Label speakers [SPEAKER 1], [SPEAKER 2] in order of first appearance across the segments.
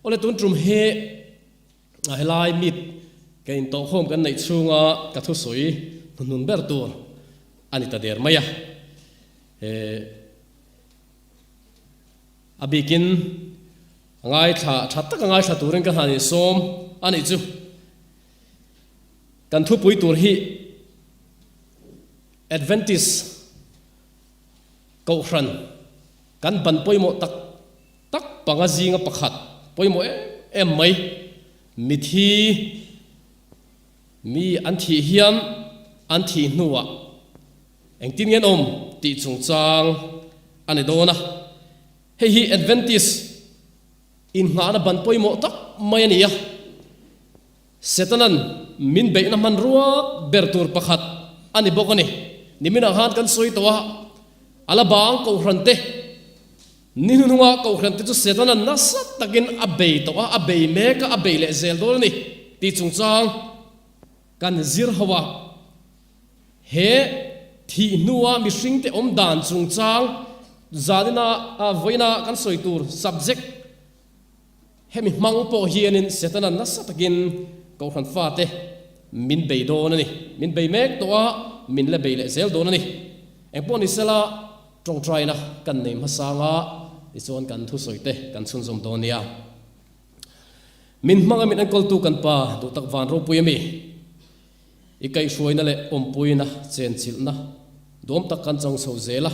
[SPEAKER 1] Awle tun tum hi helai meet ka intawhkhawm kan neih chhunga ka thusawi hnuhnun ber tur a ni ta der mai a. A bikin ngaithla tha taka ngaithla turin ka han insawm a nih chu. Kan thupui tur hi Adventist Kohhran kan ban pawimawh tak tak panga zinga pakhat pawimawh em em mai mithi mi an thih hian an thih hnuah Engtin nge an awm tih chungchang a ni dawn a. Hei hi Adventist inngahna ban pawimawh tak mai a ni a. Setanan min beihna hmanrua ber tur pakhat a ni bawk a ni. Niminah khan kan sawi tawh a, a la bang kohhran te, ni hnuhnunga kohhran te chu Setanan nasa takin a bei tawh a, a bei mek a, a bei leh zel dawn a ni tih chungchang kan zir ho a. He thih hnua mihringte awm dan chungchang zanina vawiina kan sawi tur subject hemi hmang pawh hianin Setana nasa takin Kohhran fate min bei dawn a ni. Min bei mek tawh a, min la bei leh zel dawn a ni. Engpawh ni sela tawngtaina kan nei hmasang a, tichuan kan thusawite kan chhunzawm dawn nia. Min hmanga min enkawltu kan Pa duhtak van ropui a mi. I kaihhruaina leh awmpuina chenchilhna duam tak kan chang chho zel a,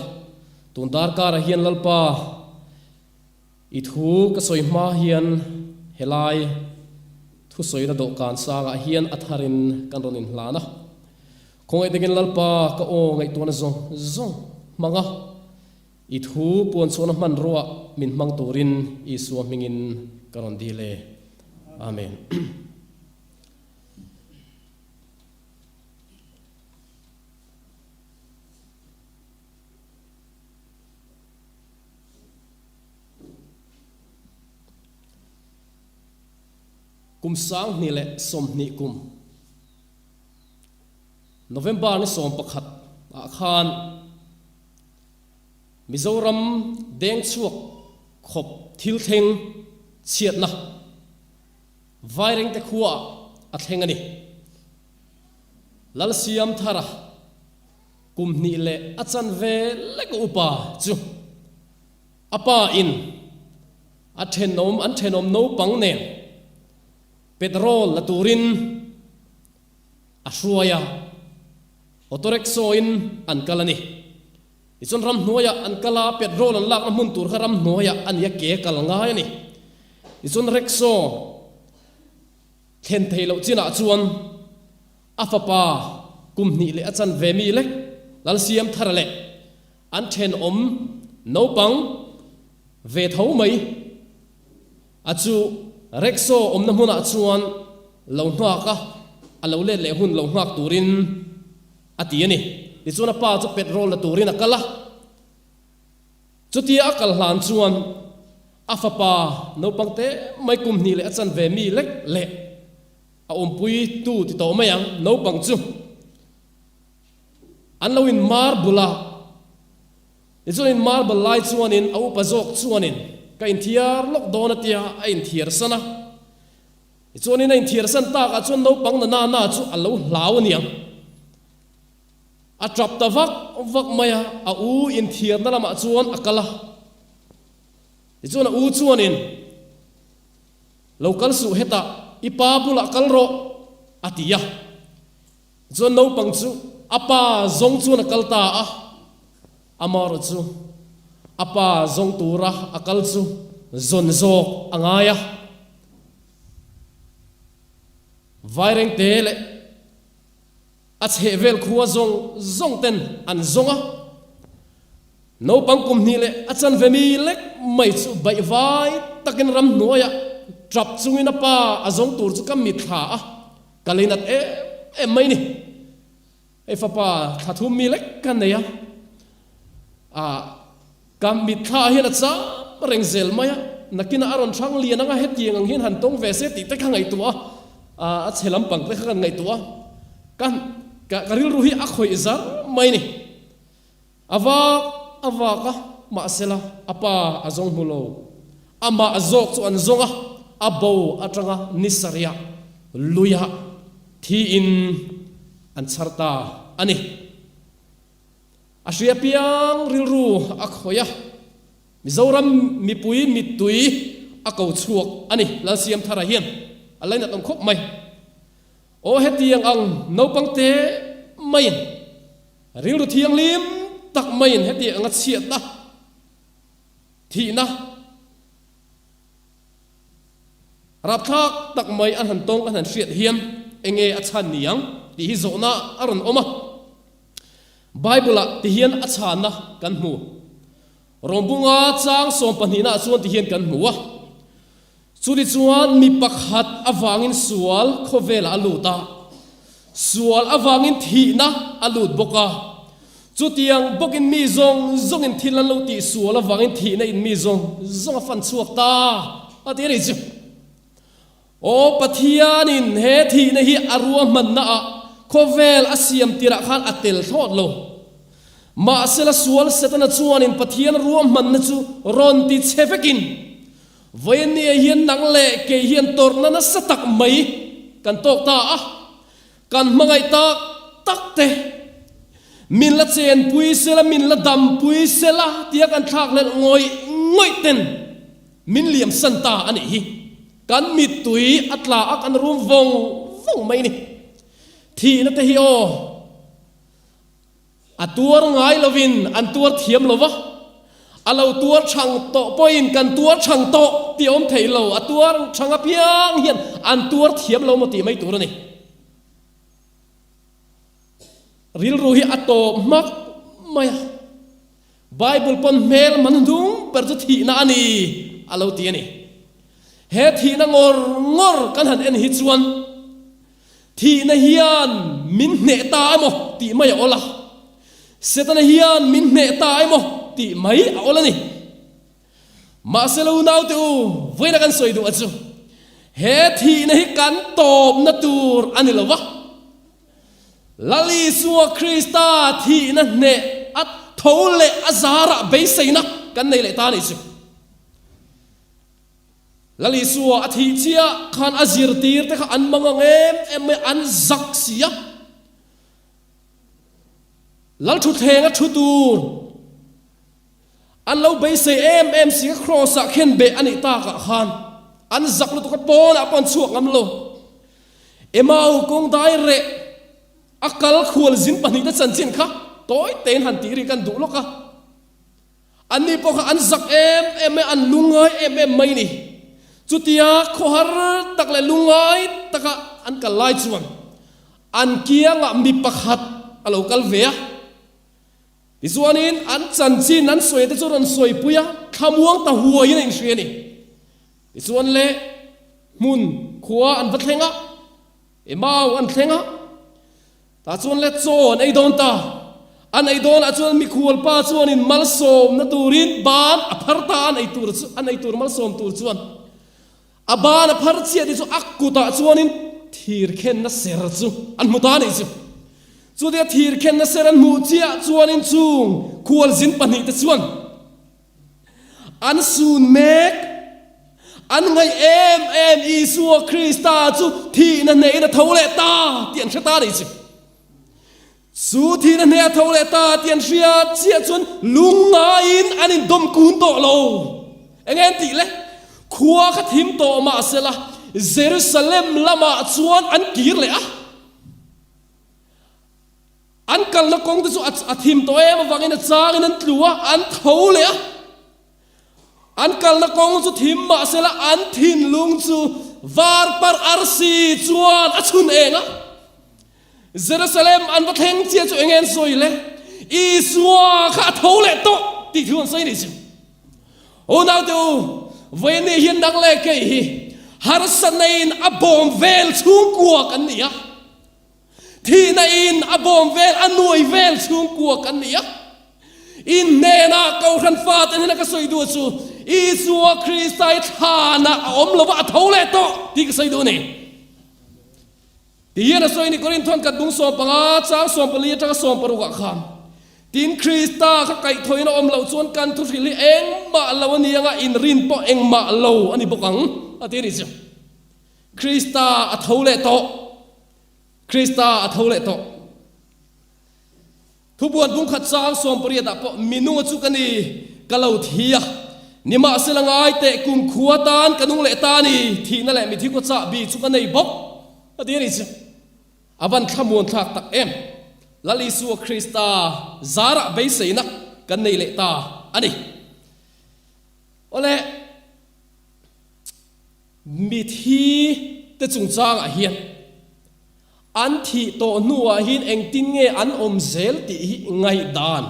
[SPEAKER 1] tun darkarah hian Lalpa i thu ka sawi hma hian helai thusawina dawhkan sangah hian a tharin kan rawn inhlan a. Khawngaih takin Lalpa ka aw ngaihtuahna zawng zawng hmang a, i thu puanchhuahna hmanruah min hmang turin Isua hmingin ka rawn dil e. Amen. Kum 2020 kum November ni 11 ah khan Mizoram dengchhuak khawp thil thleng chhiatna Vairengte khuaah a thleng a ni. Lalsiamthara kum hnih leh a chanve lek upa chu a pa in a thenawm an thenawm naupang nen petrol la turin a hruai a, auto rickshaw in an kal a ni. Tichuan ramhnuaiah an kal a, petrol an lakna hmun tur kha ramhnuaiah a ni a, ke kal ngai a ni. Tichuan rickshaw thlen theih loh chinah chuan a fapa kum hnih leh a chanve mi lek Lalsiamthara leh an thenawm naupang ve tho mai a chu rickshaw awmna hmunah chuan lo nghak a, a lo let leh hun lo nghak turin A ti a ni. Tichuan a pa chu petrol la turin a kal a. Chutia a kal hlan chuan a fapa naupang te mai kum hnih leh a chanve mi lek leh a awmpui tu ti tawh mai ang naupang chu an lo in mar bul a. Tichuan in mar bal lai chuanin a upa zawk chuanin ka inthiar lawk dawn a tia a inthiar san a. Tichuanin a inthiarsan takah chuan naupang na na na chu a lo hlau a niang. A tap ta vak vak mai a, a u inthiarna lamah chuan a kal a. Tichuan a u chuanin, Lo kal suh hetah, i pa bulah kal rawh, a ti a. Tichuan naupang chu a pa zawng chuan a kal ta a, amaherawh chu a pa zawng tura a kal chu zawn zawk a ngai a. Vairengte leh a chhehvel khua zawng zawng ten an zawng a, naupang kum hnih leh a chanve mi lek mai chu baihvai takin ramhnuaiah tap chungin a pa a zawng tur chu ka mitthla a, ka leinat em em mai ni. Hei fapa thla thum mi lek ka nei a, ah ka mitthla hian a cham reng zel mai a, nakinah a rawn hrang lian anga hetiang ang hian han tawng ve se tih te kha ngaihtuah a, ah a chhe lampang te kha kan ngaihtuah a, ka ka rilru hi a khawih zar mai ni. A vak a vak a, mahsela a pa a zawng hmu lo. Amah zawk chu an zawng a. A bo atanga ni sarih luiah thiin an chhar ta a ni. A hria piang rilru a khawih a, Mizoram mipui mittui a ko chhuak a ni. Lalsiamthara hian a lainat awm khawp mai. Aw hetiang ang naupang te maiin, rilru thianghlim tak maiin hetiang anga chhiatna, thihna, Rapthlak tak mai an han tawng an han hriat hian enge a chhan ni ang tih hi zawhna a rawn awm a. Bible-ah ti hian a chhanna kan hmu. Rawngbunga chang sawmpahnihnaah chuan ti hian kan hmu a, Chutichuan mi pakhat avangin sual khawvelah a lut a, sual avangin thihna a lut bawk a. Chutiang bawkin mi zawng zawngin thil an lo tih sual avangin thihna in mi zawng zawng a fan chhuak ta a ti a ni chu. Aw Pathianin he thihna hi a ruahmanna ah khawvel a siam tirah khan a tel thlawt lo. Mahsela sual Setana chuanin Pathian ruahmanna chu rawn ti chhe vekin vawiinniah hian nang leh kei hian tawrhna nasa tak mai kan tawk ta a. Kan hmangaih tak tak te, min la chenpui sela, min la dampui sela tia kan thlakhlelh ngawih ngawih ten min liam san ta a nih hi. Kan mittui a tla a, kan rum vawng vawng mai ni. Thihna te hi aw, a tuar ngai lovin an tuar thiam lo va, a lo tuar chhang tawh pawhin kan tuar chhang tawh tih a awm thei lo, a tuar chhang apiang hian an tuar thiam lo maw tih mai tur a ni. Rilru hi a tawp hmak mai a, Bible pawn hmel man hnung ber chu thihna a ni a lo ti a ni. He thihna ngawr ngawr kan han en hi chuan Thihna hian min hneh ta emaw tih mai a awl a, Setana hian min hneh ta emaw tih mai a awl a ni. Mahse lo naute u, vawiina kan sawi duh a chu, he thihna hi kan tawpna tur a ni lo va, Lal Isua Krista thihna hneh a tho leh a zarah beiseina kan nei leh ta a nih chu. Lal Isua a thih chiah khan a zirtir te kha an mang ang em em mai, an zak si a. Lal thutthleng a thu tur an lo beisei em em si a, Kraws ah khen beh a nih takah khan an zak lutuk a, pawnah pawh an chhuak ngam lo. Emau kawng dai reh a kal khualzin pahnihte chanchin kha tawi tein han tih ri kan duh lawk a. Anni pawh kha an zak em em mai, an lungngai em em mai ni. Chutia khawhar tak leh lungngai taka an kal lai chuan an kiangah mi pakhat a lo kal ve a. Tichuanin an chanchin an sawi te chu rawn sawipui a, thlamuang ta huaiin a inhria a ni. Tichuan le hmun khua an va thleng a, Emau an thleng a. Tah chuan le chaw an ei dawn ta. An ei dawnah chuan mikhual pa chuanin malsawmna turin ban a phar ta a, an ei tur chu, an ei tur malsawm tur chuan a ban a phar chiah tih chu a kutah chuanin thirkhenna ser chu an hmu ta a nih chu. Chutia thirkhenna ser an hmuh chiah chuanin chung khualzin pahnihte chuan An sun mek. An ngaih em em Isua Krista chu thihna hneihin a tho leh ta tih an hre ta a nih chu. Chu thihna hnei a tho leh ta tih an hria chiah chuan lungngaiin an indawm kun tawh lo. Enge an tih le? Khua kha thim tawh mahsela Jerusalem lamah chuan an kir leh a. An kalna kawng te chu a thim tawh em avangin a changin an tlu a, an tho leh a. An kalna kawng chu thim mahsela an thinlung chu varpar arsi chuan a chhun eng a. Jerusalem an va thleng chiah chu enge an sawi le? Isua kha a tho leh tawh tih thu an sawi nih chu. Unaute u, vawiin hian nang leh kei hi harsatna in a bawm vel chhungkua kan ni a. Thihna in a bawm vel, a nuai vel chhungkua kan ni a. In hnenah Kohhran fate hnena ka sawi duh chu Isua Krista hi thlanah a awm lo va, a tho leh tawh tih ka sawi duh a ni. Ti hian a sawi ni Korinthuan kat bung 15 chang 14 atanga 16 ah khan Tin Krista kha kaihthawin a awm loh chuan kan thuhrilh hi engmah lo a ni anga inrin pawh engmah lo a ni bawk ang. a ti a nih chu. Krista a tho leh tawh. Krista a tho leh tawh. Thubuan bungkhat chang 18 ah pawh minunga chu ka ni, ka lo thi a, nimahsela ngai teh kumkhua tan ka nung leh ta ni, thihna leh mithi kaw chahbi chu ka nei bawk a ti a nih chu. A van thlamuan thlak tak em! Lal Isua Krista zarah beiseina kan nei leh ta a ni. Awle, mithi te chungchangah hian An thih tawh hnuah hian engtin nge an awm zel tih hi ngaihdan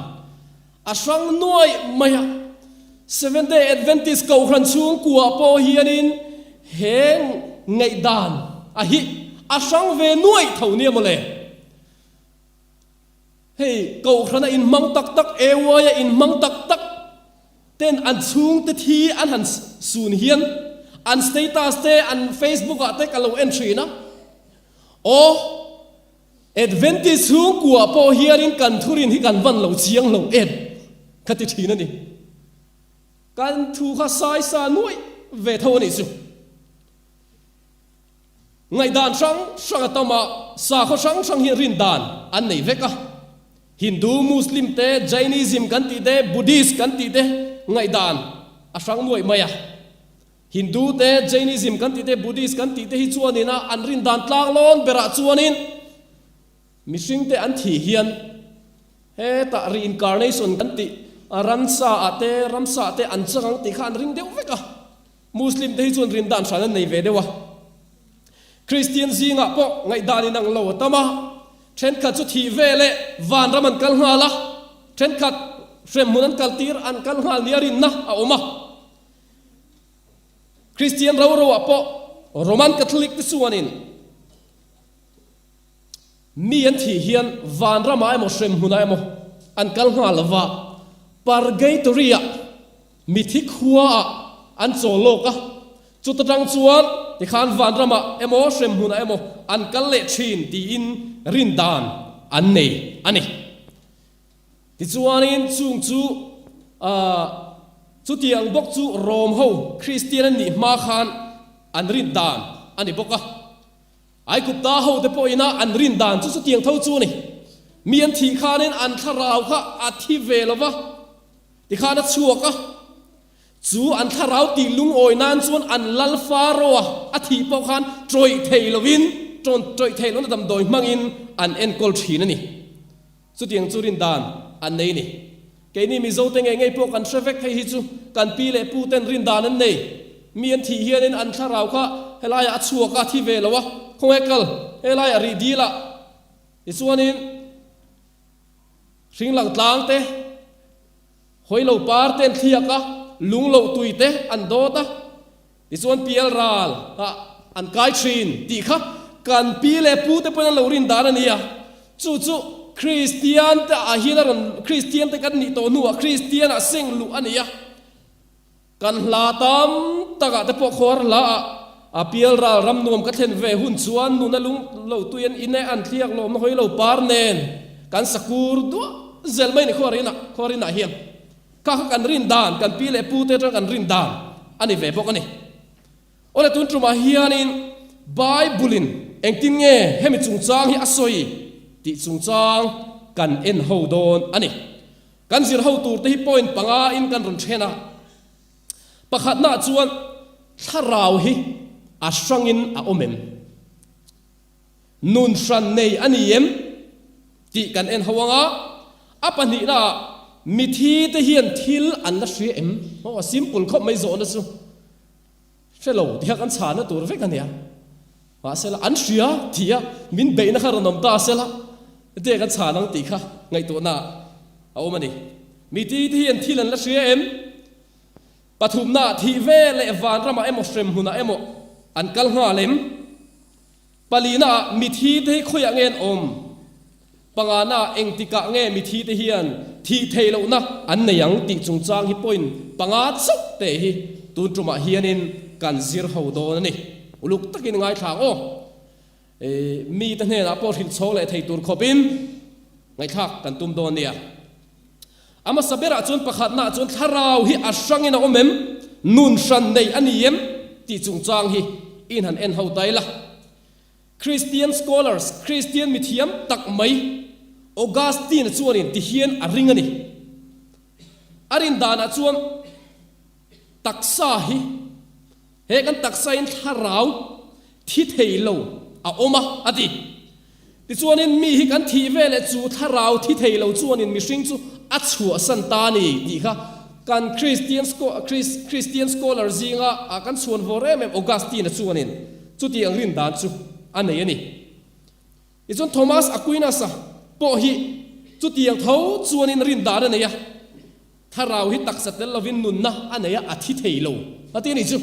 [SPEAKER 1] a hrang nuaih mai a. Seventh-day Adventist Kohhran chhungkuah pawh hianin he ngaihdan a hi a hrang ve nuaih tho nia mawle. Hei Kohhrana inhmang tak tak, AY-a inhmang tak tak ten an chhungte thi an han sun hian an status te an Facebook ah te ka lo en thin a, aw Adventist chhungkuah pawh hianin kan thurin hi kan van lo chiang lo em ka ti thin a ni. Kan thu kha saisa nuaih ve tho a nih chu. Ngaihdan hrang hrang a tam a, sakhaw hrang hrang hi rin dan an nei vek a. Hindu, Muslim te, Jainism kan tih te, Buddhist kan tih te ngaihdan a hrang nuaih mai a. Hindu te, Jainism kan tih te, Buddhist kan tih te hi chuanin a an rin dan tlanglawn berah chuanin mihring te an thih hian hetah reincarnation kan tih ransa ah te, ramsa ah te an chang ang tih kha an ring deuh vek a. Muslim te hi chuan rin dan hran an nei ve deuh a. Kristian zingah pawh ngaihdan inang lo a tam a, thenkhat chu thih ve leh vanram an kal nghal a, thenkhat hremhmun an kal tir an kal nghal nia rinna a awm a. Kristian ro roah pawh Roman Catholic te chuanin Mi an thih hian vanramah emaw hremhmunah emaw an kal nghal lo va, Purgatory-ah mithi khuaah an chawl lawk a, chuta tang chuan tikhan vanramah emaw hremhmunah emaw an kal leh thin tiin rin dan an nei a ni. Tichuanin chung chu chutiang bawk chu Rom ho Kristian an nih hma khan an rin dan a ni bawk a. Aigupta hote pawhina an rin dan chu chutiang tho chu a ni. Mi an thih khanin an thlarau kha a thi ve lo va, tikhan a chhuak a. Chu an thlarau tih lungawi nan chuan an lal Pharaoh-a a thih pawh khan tawih thei lovin, tawih thei lohna damdawi hmangin an enkawl thin a ni. Chutiang chu rin dan an nei ni. Keini Mizo te ngei ngei pawh kan hre vek hei hi chu kan pi leh pu ten rin dan an nei. Mi an thih hianin an thlarau kha helaiah a chhuak a, thi ve lo a, khawnge kal helaiah rih dil ah tichuanin hringlang tlang te, hawilo par te an thliak a, lungloh tui te an dawt a. Tichuan pial ral ah an kai thin tih kha kan pi leh pu te pawhin an lo rin dan a ni a. Chu chu Kristian te ah hian a rawn Kristian te kan nih tawh hnuah Kristian ah seng luh a ni a. Kan hla tam tak ah te pawh khuar hla ah a pial ral ram nuam ka thlen ve hun chuan nuna lung lo tui an in e an thliak lawmna hawi lo par nen kan sakur duah zel mai ni khuar inah khuar inah hian. Kha kha kan rin dan, kan pi leh pu te atang kan rin dan a ni ve bawk a ni. Awle tun tumah hianin Bible-in engtin nge hemi chungchang hi a sawi tih chungchang kan en ho dawn a ni. Kan zir ho tur te hi point panga in kan rawn then a. Pakhatnaah chuan thlarau hi a hrangin a awm em? Nun hran nei a ni em tih kan en ho ang a, a pahnihna ah mithi te hian thil an la hria em? Aw a simple khawp mai zawhna chu hre lo tih kha kan chhana tur vek a nia. Mahsela an hria tih a min beihna kha rawn awm ta sela hetiang kan chhan ang tih kha ngaihtuahna ah a awm a ni. Mithi te hian thil an la hria em? Pathumna ah thih ve leh vanramah emaw hremhmunah emaw an kal nghal em? Palina ah mithi te hi khawiah nge an awm? Pangana ah engtikah nge mithi te hian thih theih lohna an nei ang tih chungchang hi point panga chauh te hi tun tumah hianin kan zir ho dawn a ni. Uluk takin ngaithla ang aw. Mite hnenah pawh hrilh chhawng leh thei tur khawpin ngaihthlak kan tum dawn nia. A hmasa berah chuan pakhatnaah chuan thlarau hi a hrangin a awm em? Nun hran nei a ni em? Tih chungchang hi in han en ho ta ila. Christian scholars, Kristian mithiam tak mai Augustine-a chuanin tihian a ring a ni. A rin danah chuan taksa hi he kan taksain thlarau thi thei lo a awm a, a ti. Tichuanin mi hi kan thih veleh chu thlarau thi thei lo chuanin mihring chu a chhuahsan ta a ni tih kha kan Christian Christian scholar zinga kan chhuan vawr em em Augustine-a chuanin chutiang rin dan chu a nei a ni. Tichuan Thomas Aquinas-a pawh hi chutiang tho chuanin rin dan a nei a, thlarau hi taksa tel lovin nunna a nei a, a thi thei lo a ti a ni chu.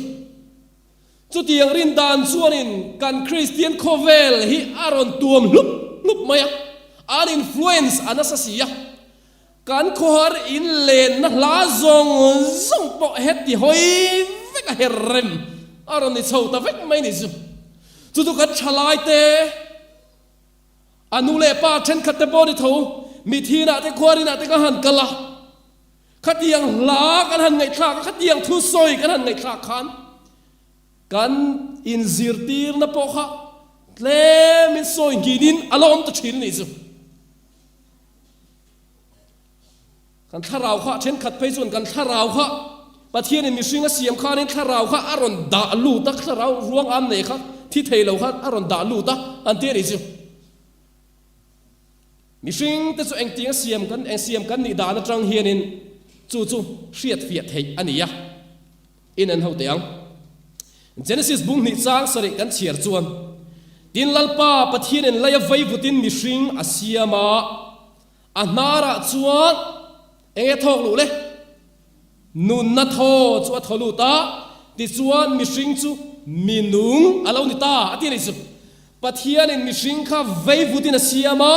[SPEAKER 1] Chutiang rin dan chuanin kan Kristian khawvel hi a rawn tuam hlup hlup mai a, an influence a nasa si a. Kan khawhar in lenna hla zawng zawng pawh heti hawi vek a her rem a rawn ni chho ta vek mai ni chu. Chu chu kan thalai te, a nu leh pa thenkhat te pawh ni tho, mithinah te khuarinah te ka han kal a. Khatiang hla kan han ngaihthlak a, khatiang thusawi kan han ngaihthlak khan kan inzirtirna pawh kha tlemin sawi nghinin a la awm ta thin a nih chu. Kan thlarau kha thenkhat phei chuan kan thlarau kha Pathianin mihring a siam khanin thlarau kha a rawn dah lut a, thlarau ruang am nei kha thi thei lo kha a rawn dah lut a an ti a nih chu. Mihring te chu engtiang a siam kan eng siam kan nih dan atang hianin chu chu hriat fiah theih a ni a, in en ho teh ang. Genesis bung hnih chang sarih kan chhiar chuan, Tin Lalpa Pathianin lei a vei vutin mihring a siam a, a hnarah chuan enge thawk luh le? Nunna thaw chu a thaw lut a, tichuan mihring chu minung a lo ni ta, a ti a ni chu. Pathianin mihring kha veivutin a siam a,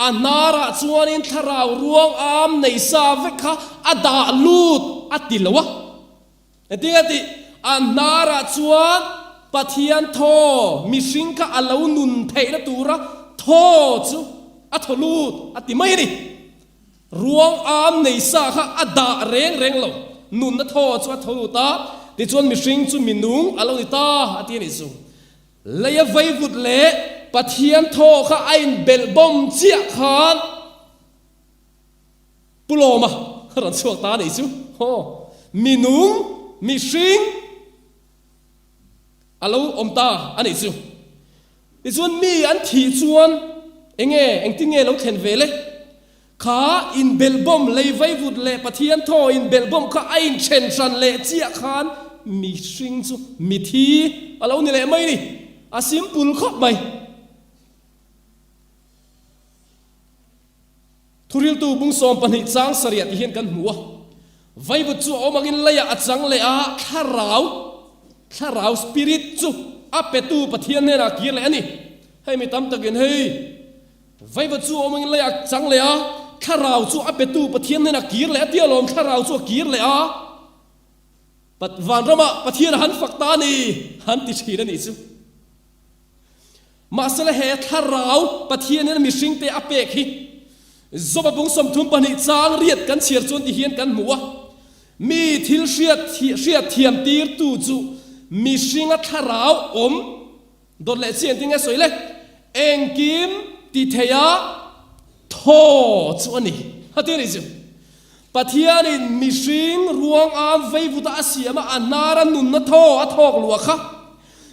[SPEAKER 1] a hnarah chuanin thlarau ruang am nei sa vek kha a dah lut a ti lo a. Engtin a tih? A hnarah chuan Pathian thaw mihring kha a lo nun theihna tura thaw chu a thaw lut a ti mai a ni. Ruang am nei sa kha a dah reng reng lo. Nunna thaw chu a tho lut a, tichuan mihring chu minung a lo ni ta a ti a nih chu. Leia veivut leh Pathian thaw kha a inbelh bawm chiah khan Pu Lawma a rawn chhuak ta a nih chu. Haw, minung, mihring a lo awm ta a nih chu. Tichuan mi an thih chuan enge, engtin nge lo thlen ve le? Kha inbelhbawm, lei vaivut leh Pathian thaw inbelhbawm kha a inthen hran leh chiah khan mihring chu mithi a lo ni leh mai ni. A simple khawp mai. Thuriltu bung 12 chang sarih ti hian kan hmu a. Vaivut chu a awm angin leiah a chang leh a, thlarau, thlarau, spirit, chu a petu Pathian hnenah a kir leh a ni. Hei mi tam takin hei Vaivut chu a awm angin leiah a chang leh a, thlarau chu a petu Pathian hnenah a kir leh a tia lawm, thlarau chu a kir leh a, Vanramah Pathian a han fak ta a ni, han ti thin a nih chu. Mahsela he thlarau Pathianin mihringte a pek hi Joba bung 32 chang riat kan chhiar chuan ti hian kan hmu a, Mi thil hriat hriat thiam tirtu chu mihringa thlarau awm dawt leh chian tinge sawi le, engkim ti theia thaw chu a ni a ti a ni chu. Pathianin mihring ruang am veivuta a siam a, a hnara nunna thaw a thawk luah kha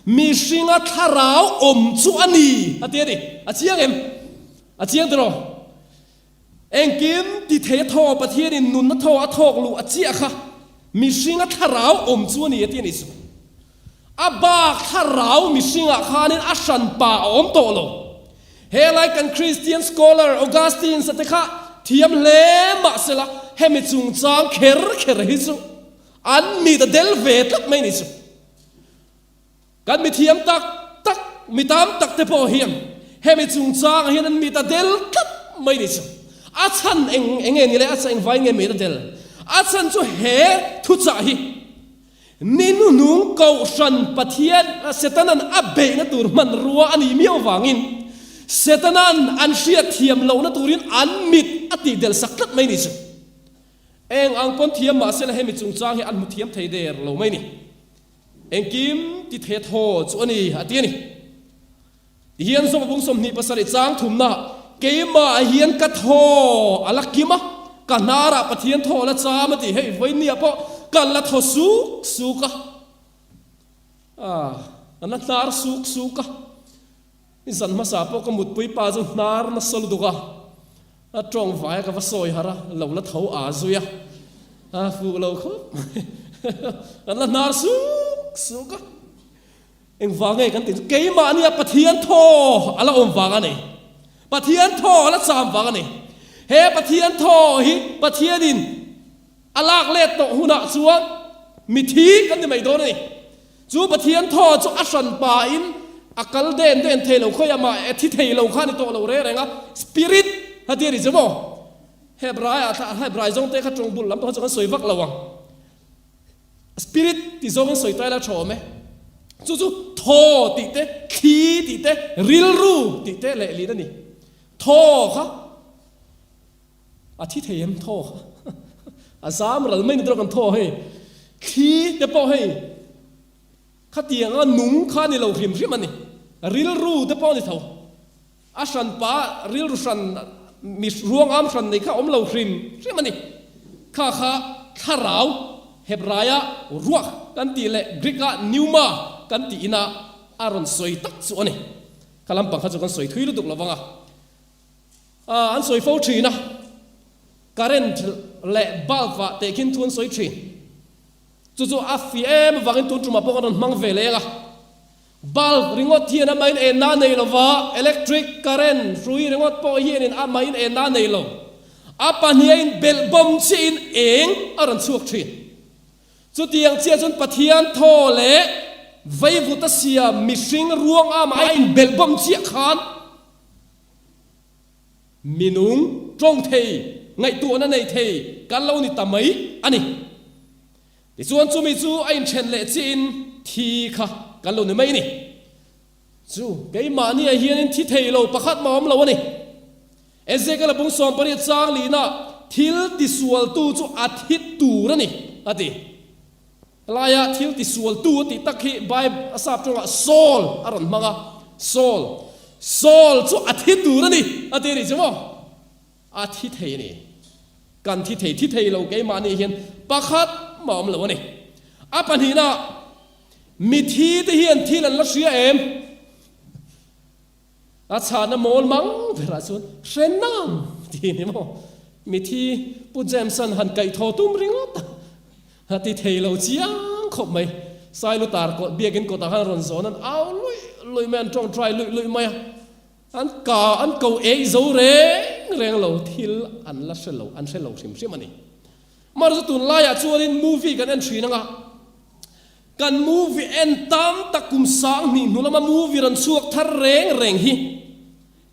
[SPEAKER 1] mihringa thlarau awm chu a ni a ti a ni. A chiang em? A chiang tiraw? Engkim ti thei a thaw Pathianin nunna thaw a thawk luh a chiah kha mihringa thlarau awm chu a ni a ti a ni chu. A bak thlarau mihringah khanin a hranpa a awm tawh lo. Helai kan Christian scholar Augustine-a te kha thiam hle mah sela hemi chungchang kher kher hi chu an mit a del ve tlat mai ni chu. Kan mithiam tak tak, mi tam tak te pawh hian hemi chungchangah hian an mit a del tlat mai ni chu. A chhan eng eng nge ni le? A chhan engvai nge mit a del? A chhan chu he thuchah hi Ni nuhnung Kohhran Pathian Setanan a beihna tur hmanrua a nih miau avangin Setanan an hriat thiam lohna turin an mit a tih del sak tlat mai ni chu. Eng ang pawn thiam mahsela hemi chungchang hi an hmu thiam thei der lo mai ni. Engkim ti the thaw chu a ni, a ti a ni. Tihian Sawmabung 27 chang thumna, Keimah hian ka thaw a la kim a, ka hnarah Pathian thaw a la cham a ti. Hei vawinia pawh kan la thaw suk suk a, ah, kan la hnar suk suk a. I zan hmasa pawh ka mutpui pa chu hnar nasa lutuk a, a tawng vai a ka va sawi harh a, lo la tho aa zui a, a fuh lo khawp mai. Kan la hnar suk suk a. Engvang nge kan tih chu keimahnia Pathian thaw a la awm vang a ni. Pathian thaw a la cham vang a ni. He Pathian thaw hi Pathianin a lak let tawh hunah chuan mithi kan ni mai dawn a ni. Chu Pathian thaw chu a hran pain a kal den den thei lo khawiah mah e thi thei lo kha a ni tawh lo reng reng a. Spirit a ti a ni chu maw? Hebraiah Hebrai zawng te kha tawng bul lam pawh kha chu kan sawi vak lo ang. Spirit tih zawngin sawi tai la tha awm e. Chu chu thaw tih te, thli tih te, rilru tih te leh lin a ni. Thaw kha a thi thei em thaw kha a zam ral mai ni tur a kan thaw hei. Thli te pawh hei khatianga nung kha ni lo hrim hrim a ni. Rilru te pawh a ni tho. A hran pa rilru hran mi ruang am hran nei kha awm lo hrim hrim a ni. Kha kha thlarau Hebraia ruach kan tih leh Greek-a pneuma kan tih ina a rawn sawi tak chu a ni. Kha lampang kha chu kan sawi thui lutuk lo vang a. An sawi fo thin a, current leh bulb-ah tehkhin thu an sawi thin. Chu chu a fiah em avangin tun tumah pawh kan rawn hmang ve leng a. Bulb ringawt hian amahin enna a nei lo va, electric current hrui ringawt pawh hianin amahin enna a nei lo. A pahniha in belh bawm chiahin eng a rawn chhuak thin. Chutiang chiah chuan Pathian thaw leh veivuta siam mihring ruang amah a inbelh bawm chiah khan minung tawng thei, ngaihtuahna nei thei kan lo ni ta mai a ni. Tichuan chumi chu a inthen leh chiahin thi kha kan lo ni mai a ni. Chu keimahniah hianin thi thei lo pakhat mah awm lo a ni. Ezekiel-a bung 18 chang lihna thil tisualtu chu a thi tur a ni a ti. Helaia thil tisualtu a tih tak hi Bible a sap tawngah soul a rawn hmang a, soul. Soul chu a thi tur a ni a ti a nih chu maw? A thi thei a ni. Kan thi thei, thi thei lo keimahni hian pakhat mah awm lo a ni. A pahnihna, mithi te hian thil an la hria em? A chhahna mawl mang berah chuan hre nam ti ni maw? Mithi Pu James-a'n han kaihthawh tum ringawt a, a ti thei lo chiang khawp mai. Sailutar kawt, biakin kawtah khan rawn zawn an au luih luih mai a, an tawngtai luih luih mai a. An ka an ko ei zo reng reng lo, thil an la hre lo, an hre lo hrim hrim a ni. Amaherawhchu tunlaiah chuanin movie kan en thin anga, kan movie en tam tak kum sang hnih hnu lama movie rawn chhuak thar reng reng hi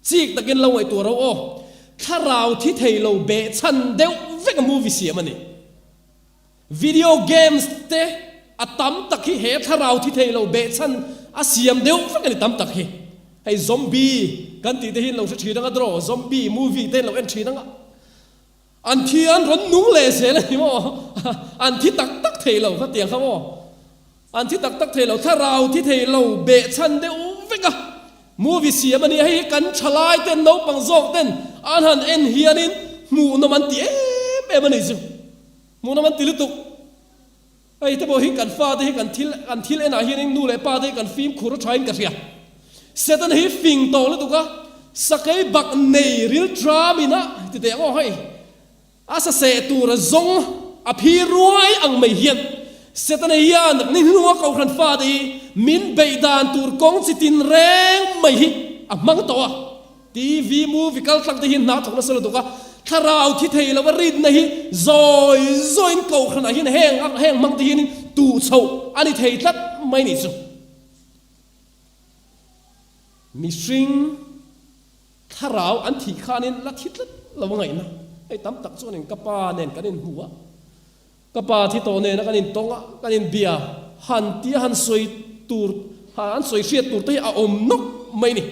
[SPEAKER 1] chik takin lo ngaihtuah ro aw, thlarau thi thei lo behchhan deuh vek a movie siam a ni. Video games te a tam tak hi he thlarau thi thei lo behchhan a siam deuh vek a ni tam tak hi. Hei zombie kan tih te hi an lo hre thin anga draw zombie movie te an lo en thin anga an thi an rawn nung leh zel a ni maw an thi tak tak thei lo kha tiang kha maw An thi tak tak thei lo, thlarau thi thei lo behchhan deuh vek a movie siam a ni a, hei hi kan thalai ten naupang zawk ten an han en hianin hmuhnawm an ti em em a ni chu, hmuhnawm an ti lutuk. Hei te pawh hi kan fate hi kan thil kan thil enah hianin nu leh pa te hi kan fimkhur a thain ka hria. Satan hi fing tawh lutuk a, sakei bak nei ril tram ina ti teh ang aw hei. A saseh tur a zawng a phi ruai ang mai hian Setana hian ni hnunga Kohhran fate hi min beih dan tur kawng chi tin reng mai hi a hmang tawh a. TV movie kal tlang te hi hna thawk nasa lutuk a, thlarau thi thei lova rinna hi zawi zawiin Kohhranah hian heng heng hmang te hianin tuh chhoh a ni thei tlat mai nih chu. Mihring. Thlarau an thih khanin la thi tlat lo a ngaihna. Hei tam tak chuanin ka pa nen kan inhmu a, ka pa thi tawh nena kan intawng a, kan inbia han tia han sawi tur, han sawi hriat tur te hi a awm nawk mai ni.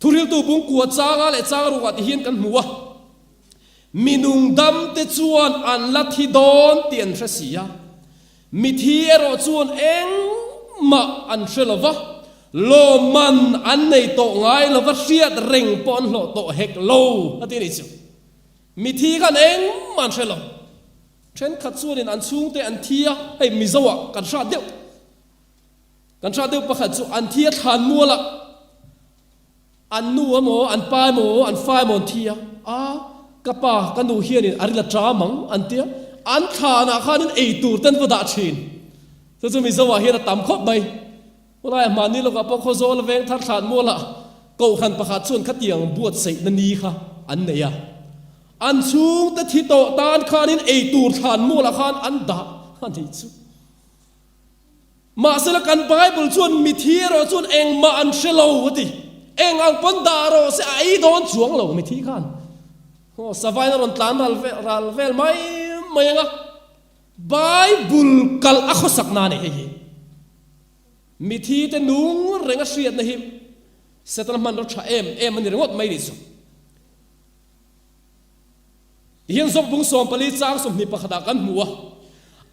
[SPEAKER 1] Thuriltu bungkua changa leh chang rukah ti hian kan hmu a, mi nung dam te chuan an la thi dawn tih an hre si a. Mithi erawh chuan engmah an hre lo va, lawmman an nei tawh ngai lo va, hriat reng pawh an hlawh tawh hek lo, a ti a nih chu. Mithi khan engmah an hre lo. Thenkhat chuanin an chhungte an thi a, hei Mizoah kan hrat deuh, kan hrat deuh pakhat chu an thi a thlan mualah, An nu emaw, an pa emaw, an fa emaw an thi a, a, ka pa, ka nu hianin a ril a ṭam ang, an ti a, an thlanah khanin ei tur te an va dah ṭhin. Chu chu Mizoah hian a tam khawp mai. Khawlaiah hmanni lawkah pawh Khawzawl veng thar thlan mualah Kohhran pakhat chuan khatiang buatsaihna ni kha an nei a. An chhungte thi tawh tan khanin ei tur thlan mualah khan an dah a nih chu. Mahsela kan Bible chuan mithi erawh chuan engmah an hre lo a ti. Eng ang pawn dah rawh se a ei dawn chuang lo mithi khan. Aw savain a rawn tlan ral vel ral vel mai mai ang a. Bible kalh a khawsak na a ni hei hi. Mithi te nung reng a hriatna hi Setana hmanraw tha em em a ni ringawt mai nih chu. Tihian Zawkbung 14 chang 21 ah kan hmu a,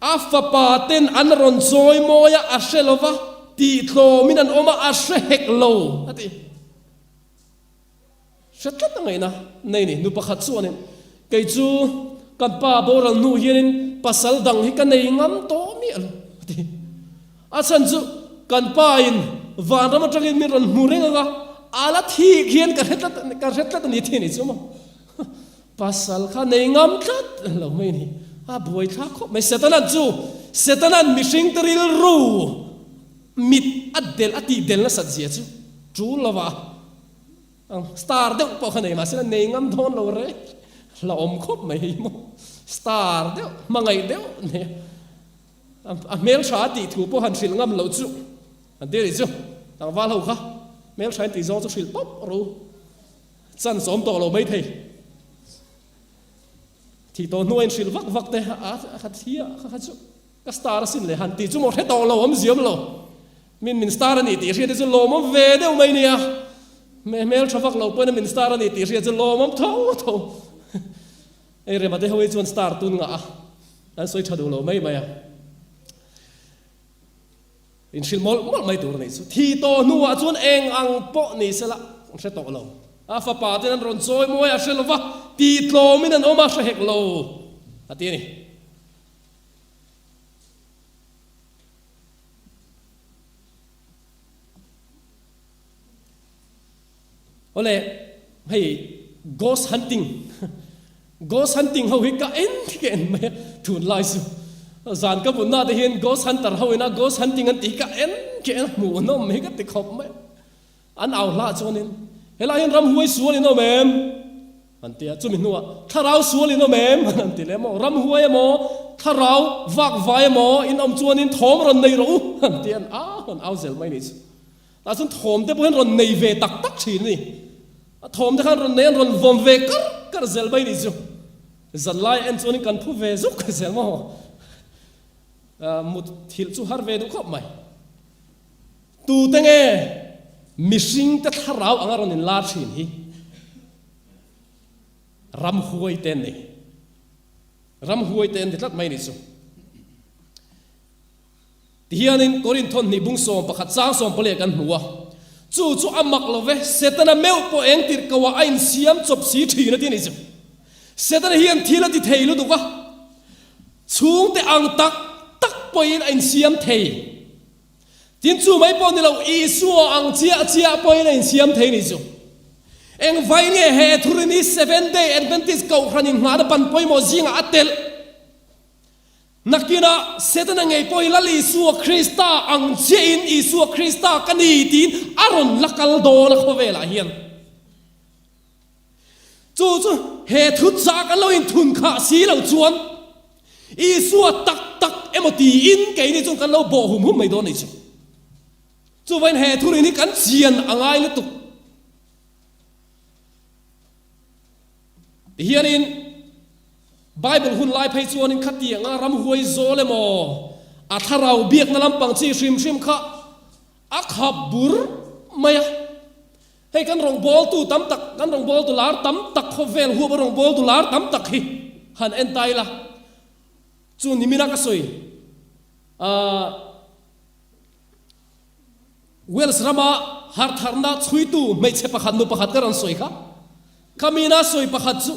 [SPEAKER 1] A fapa ten an rawn chawi mawi a, a hre lo va, tih tlawmin an awm a, a hre hek lo, a ti. Hre tlat a ngaihna nei ni. Nu pakhat chuanin, Kei chu kan pa boral hnu hianin pasal dang hi ka nei ngam tawh miah lo, a ti. A chhan chu kan pa in vanram atangin min rawn hmu reng ang a, a la thik hian ka hre tlat, ka hre tlat a ni thin i chu maw. Pasal kha nei ngam tlat lo mai ni. A buai thlak khawp mai. Setanan chu, Setanan mihring te rilru mit a del a tih del nasat zia chu tul lo va, star deuh pawh kha nei mahse la nei ngam dawn lo reng la awm khawp mai hei maw. Star deuh, hmangaih deuh nei a, a hmeltha a tih thu pawh han hrilh ngam loh chu an ti a nih chu. Tlangval ho kha hmeltha in tih zawng chu hrilh pawp rawh u. Chan sawm tawh lo maithei. Thih tawh hnuain hrilh vak vak te a kha thi a kha kha chu ka star asin le han tih chu maw hre tawh lo awm ziam lo. Min min star a nih tih hriat hi chu lawmawm ve deuh mai nia. Hmel tha vak lo pawhin a min star a nih tih hriat chu lawmawm tho tho. Hei Rema te ho hi chuan star tun ngah a an sawi tha duh lo mai mai a. Inhrilh mawlh mawlh mai tur a nih chu. Thi tawh hnuah chuan eng ang pawh ni sela an hre tawh lo. A fapa ten an rawn chawi mawi a hre lo va, ti tlawmin an awm a hre hek lo a ti a ni. Awle, hei ghost hunting, ghost hunting ho hi ka en ka en mai a, tunlai chu zan ka vunna te hian ghost hunter ho ina ghost hunting an tih hi ka en ka en a, hmuhnawm hi ka ti khawp mai a. An au hlah chuanin, Helai hian ramhuai sual in awm em? an ti a, chumi hnuah, Thlarau sual in awm em? an ti leh maw, Ramhuai emaw, thlarau vak vai emaw in awm chuanin thawm rawn nei rawh u, an ti a, an au an au zel mai ni chu. Tah chuan thawm te pawh hian rawn nei ve tak tak thin a ni. A thawm te khan rawn nei an rawn vawm ve kar kar zel mai nih chu. Zan lai en chuanin kan phu ve zuk zel maw. Mut thilh chu har ve duh khawp mai. Tute nge mihring te thlarau anga rawn inlar thin hi? Ramhuai te an ni. Ramhuai te an ni tlat mai nih chu. Tihianin Korinthon hnih bung 11 chang 14 kan hmu a, Chu chu a mak lo ve, Setana meuh pawh eng tirh ko ah a insiam chawp si thin a ti a nih chu. Setana hian thil a ti thei lutuk a, chhungte ang tak tak pawhin a insiam thei. Tin chu mai pawh ni lo, Isua ang chiah chiah pawhin a insiam thei a nih chu. Engvai nge he thurin hi Seventh Day Adventist Kohhran inngahna ban pawimawh zingah a telh? Nakinah Setana ngei pawh hi Lal Isua Krista ang chiahin Isua Krista ka ni tiin a rawn la kal dawn a khawvelah hian. Chu chu he thu chak an lo inthun khah si loh chuan Isua tak tak emaw tiin keini chuan kan lo bawh hum hum mai dawn a nih chu. Chuvangin he thurin hi kan chian a ngai lutuk. Tihianin Bible hun lai phei chuanin khatianga ramhuai zawl emaw a thlarau biakna lampang chi hrim hrim kha a khap bur mai a. Hei kan rawngbawltu tam tak, kan rawngbawltu lar tam tak khawvel huap a rawngbawltu lar tam tak hi han en ta ila, chu nimina ka sawi. Ahh Wales rama harhtharna chhuitu hmeichhe pakhat nu pakhat ka rawn sawi kha. Khamina sawi pakhat chu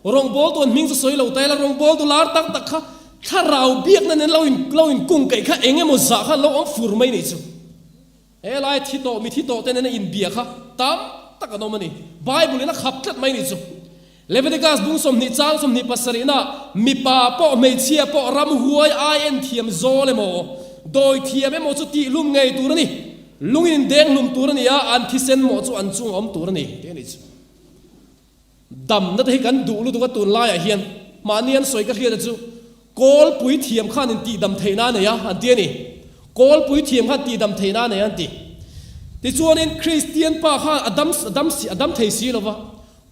[SPEAKER 1] rawngbawltu an hming chu sawi lo ta ila rawngbawltu lar tak tak kha thlarau biakna nen lo in lo inkung kaih kha eng emaw zah kha lo awm fur mai nih chu. He lai thi tawh mi thi tawh te nena inbia kha tam tak an awm a ni. Bible in a khap tlat mai nih chu. Leviticus bung 20 chang 27 na mipa pawh hmeichhia pawh ramhuai ai en thiam zawl emaw, dawi thiam emaw chu tih hlum ngei tur a ni. Lungin in deng hlum tur a ni a, an thisen mawh chu an chung a awm tur a ni tih a nih chu. Damna te hi kan duh lutuk a tunlaiah hian mahni an sawi ka hriat a chu Kawlpui thiam khan in tihdam theihna a nei a an ti a ni. Kawlpui thiam khan tihdam theihna a nei a an ti. Tichuanin Kristian pa khan a dam a dam si a dam thei si lova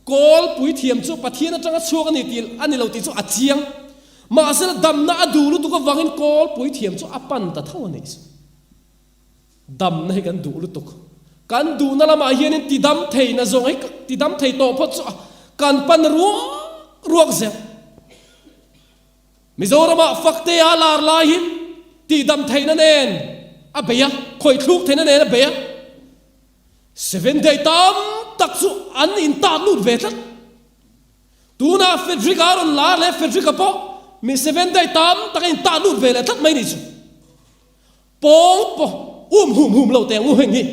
[SPEAKER 1] Kawlpui thiam chu Pathian atanga chhuak a ni tih a ni lo tih chu a chiang. Mahsela damna a duh lutuk avangin Kawlpui thiam chu a pan ta tho a nih chu. Damna hi kan duh lutuk. Kan duhna lamah hianin tidam theihna zawng hi tidam thei tawh phawt chu kan pan ruak ruak zel. Mizoramah Faktea lar laiin tihdam theihna nen a bei a, khawithluk theihna nen a bei a. Seven day tam tak chu an intat lut ve tlat. Tunah Frederick-a rawn lar leh Frederick-a pawh mi seven day tam tak a intat lut ve leh tlat mai nih chu. Pawng pawh um hum hum lo teh ang u heng hi.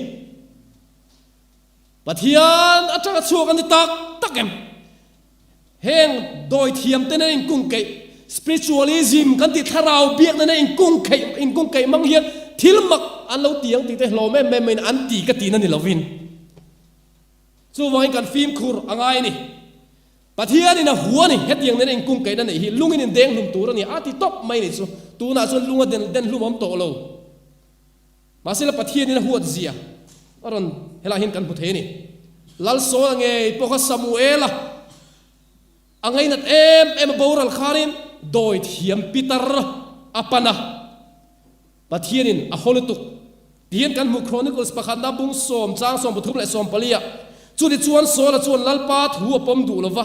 [SPEAKER 1] Pathian atanga chhuak a ni tak tak em? Heng dawithiam te nen inkungkeih, spiritualism kan tih thlarau biak nena inkungkeih inkungkeih hmang hian thil mak an lo ti ang tih te hlawm em em in an ti ka tihna ni lovin. Chuvangin kan fimkhur a ngai a ni. Pathianin a hua a ni, hetiang nena inkungkeihna neih hi lungin indeng hlum tur a ni a ti tawp mai ni chu. Tunah chuan lunga den den hlum awm tawh lo. Mahsela Pathianin a huat zia a rawn helaiah hian kan hmu thei a ni. Lalsawla ngei pawh kha Samuela a ngainat em em a boral khanin dawi thiam Peter a pan a. Pathianin a haw lutuk tihian kan hmu Chronicles pakhatna bung sawm chang 13 leh 14 ah. Chutichuan Saula chuan Lalpa thu a pawm duh lova,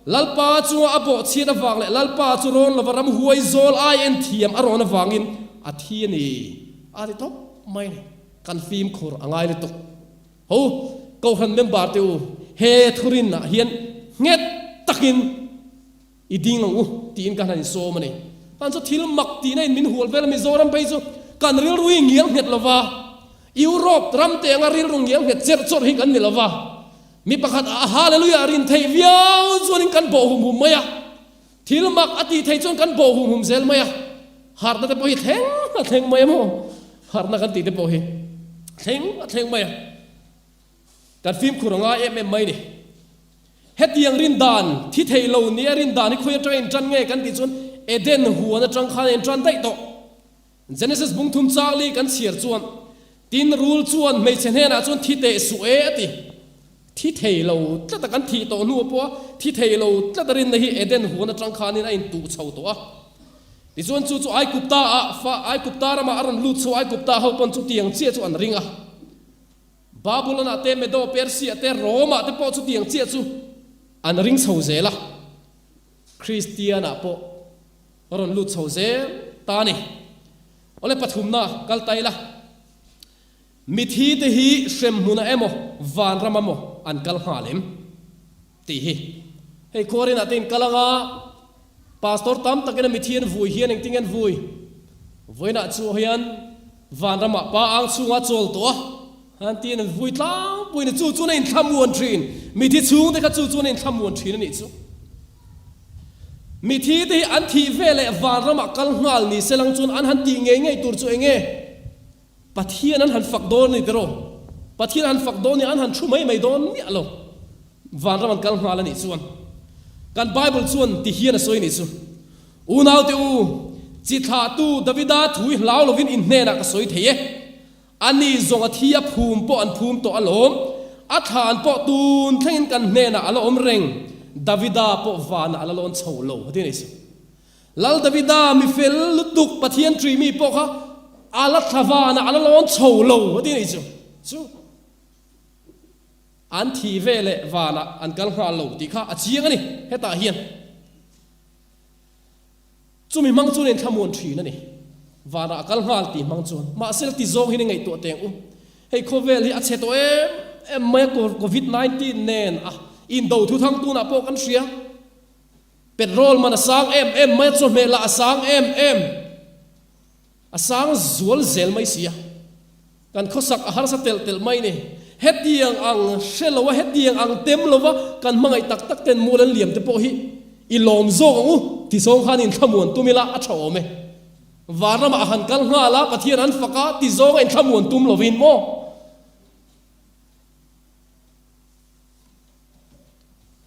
[SPEAKER 1] Lalpa chunga a bawhchhiat avang leh Lalpa chu rawn lova ramhuai zawl ai en thiam a rawn avangin a thi a ni. A ti tawp mai a ni. Kan fimkhur a ngai lutuk. Ho, Kohhran member te u, he thurinah hian nghet takin I ding ang u tiin ka han insawm a ni. Kan chu thil mak tihna in min hual vel a, Mizoram phei chu kan rilru hi ngial nghet lo va, Europe ram te anga rilru ngial nghet cherh chawrh hi kan ni lo va, mi pakhat a Hallelujah rin theih viau chuanin kan bawh hum hum mai a, thil mak a tih theih chuan kan bawh hum hum zel mai a, harhna te pawh hi thleng a thleng mai a maw, harhna kan tih te pawh hi thleng a thleng mai a. Kan fimkhur a ngai em em mai ni. Hetiang rin dan, thi thei lo nia rin dan hi khawi atanga intan nge kan tih chuan Eden huan atang khan a intan daih tawh. Genesis bung thum chang li kan chhiar chuan, Tin rul chuan hmeichhe hnenah chuan thi teh suh e a ti. Thi thei lo tlata kan thih tawh hnu pawha thi thei lo tlata rinna hi Eden huan atang khanin a intuh chho tawh a. Tichuan chu chu Aikupta ah fa Aikupta ramah a rawn lut chho Aikupta ho pawn chutiang chiah chu an ring a. Babulon-ah te, Medo, Persia te, Rome-ah te pawh chutiang chiah chu an ring chho zel a, Kristian-ah pawh a rawn lut chho zel ta a ni. Awle pathumna kal ta ila, Mithi te hi hremhmunah emaw, vanram emaw an kal nghal em? Tih hi. Hei khuarinah te in kal anga Pastor tam takin a mithi an vui hian engtin nge an vui? Vawiinah chu hian vanramah pa ang chhunga chawl tawh a, an tiin an vui tlangpuiin a chu chuan a inthlamuan thin. Mithi chhungte kha chu chuan a inthlamuan thin a nih chu. Mithi te hi an thih veleh vanramah kal nghal ni se lang chuan an han tih ngei ngei tur chu eng nge? Pathian an han fak dawn a ni tiraw? Pathian an han fak dawn ni an han thu mai mai dawn miah lo. Vanram an kal nghal a nih chuan kan Bible chuan ti hian a sawi a nih chu, Unaute u, chi thlahtu Davida thu hi hlau lovin in hnenah ka sawi thei e. Ani zawng a thi a phum pawh an phum tawh alawm, a thlan pawh tun thlengin kan hnenah a la awm reng, Davida pawh vanah a la lawn chho lo a ti a nih chu. Lal Davida mi fel lutuk Pathian ṭui mi pawh kha a la thla vanah a la lawn chho lo a ti a nih chu. Chu an thih ve leh vanah an kal nghal lo tih kha a chiang a ni hetah hian. Chumi hmang chuan inthlamuan ṭhin a ni. Vanah a kal nghal tih hmang chuan. Mahse ti zawng hian i ngaihtuah teng u. Hei khawvel hi a chhe tawh em em mai a, Covid 19 nen a indo thu thang tunah pawh kan hria. Petrol man a sang em em mai a, chawhmeh lah a sang em em. A sang zual zel mai si a, kan khawsak a harsa telh telh mai ni. Hetiang ang hre lo a, hetiang ang tem lo va kan hmangaih tak tak ten mual an liam te pawh hi i lawm zawk ang u ti zawng khan inthlamuan tum ila a tha awm e. Vanramah a han kal nghal a, Pathian an fak a ti zawnga inthlamuan tum lovin maw?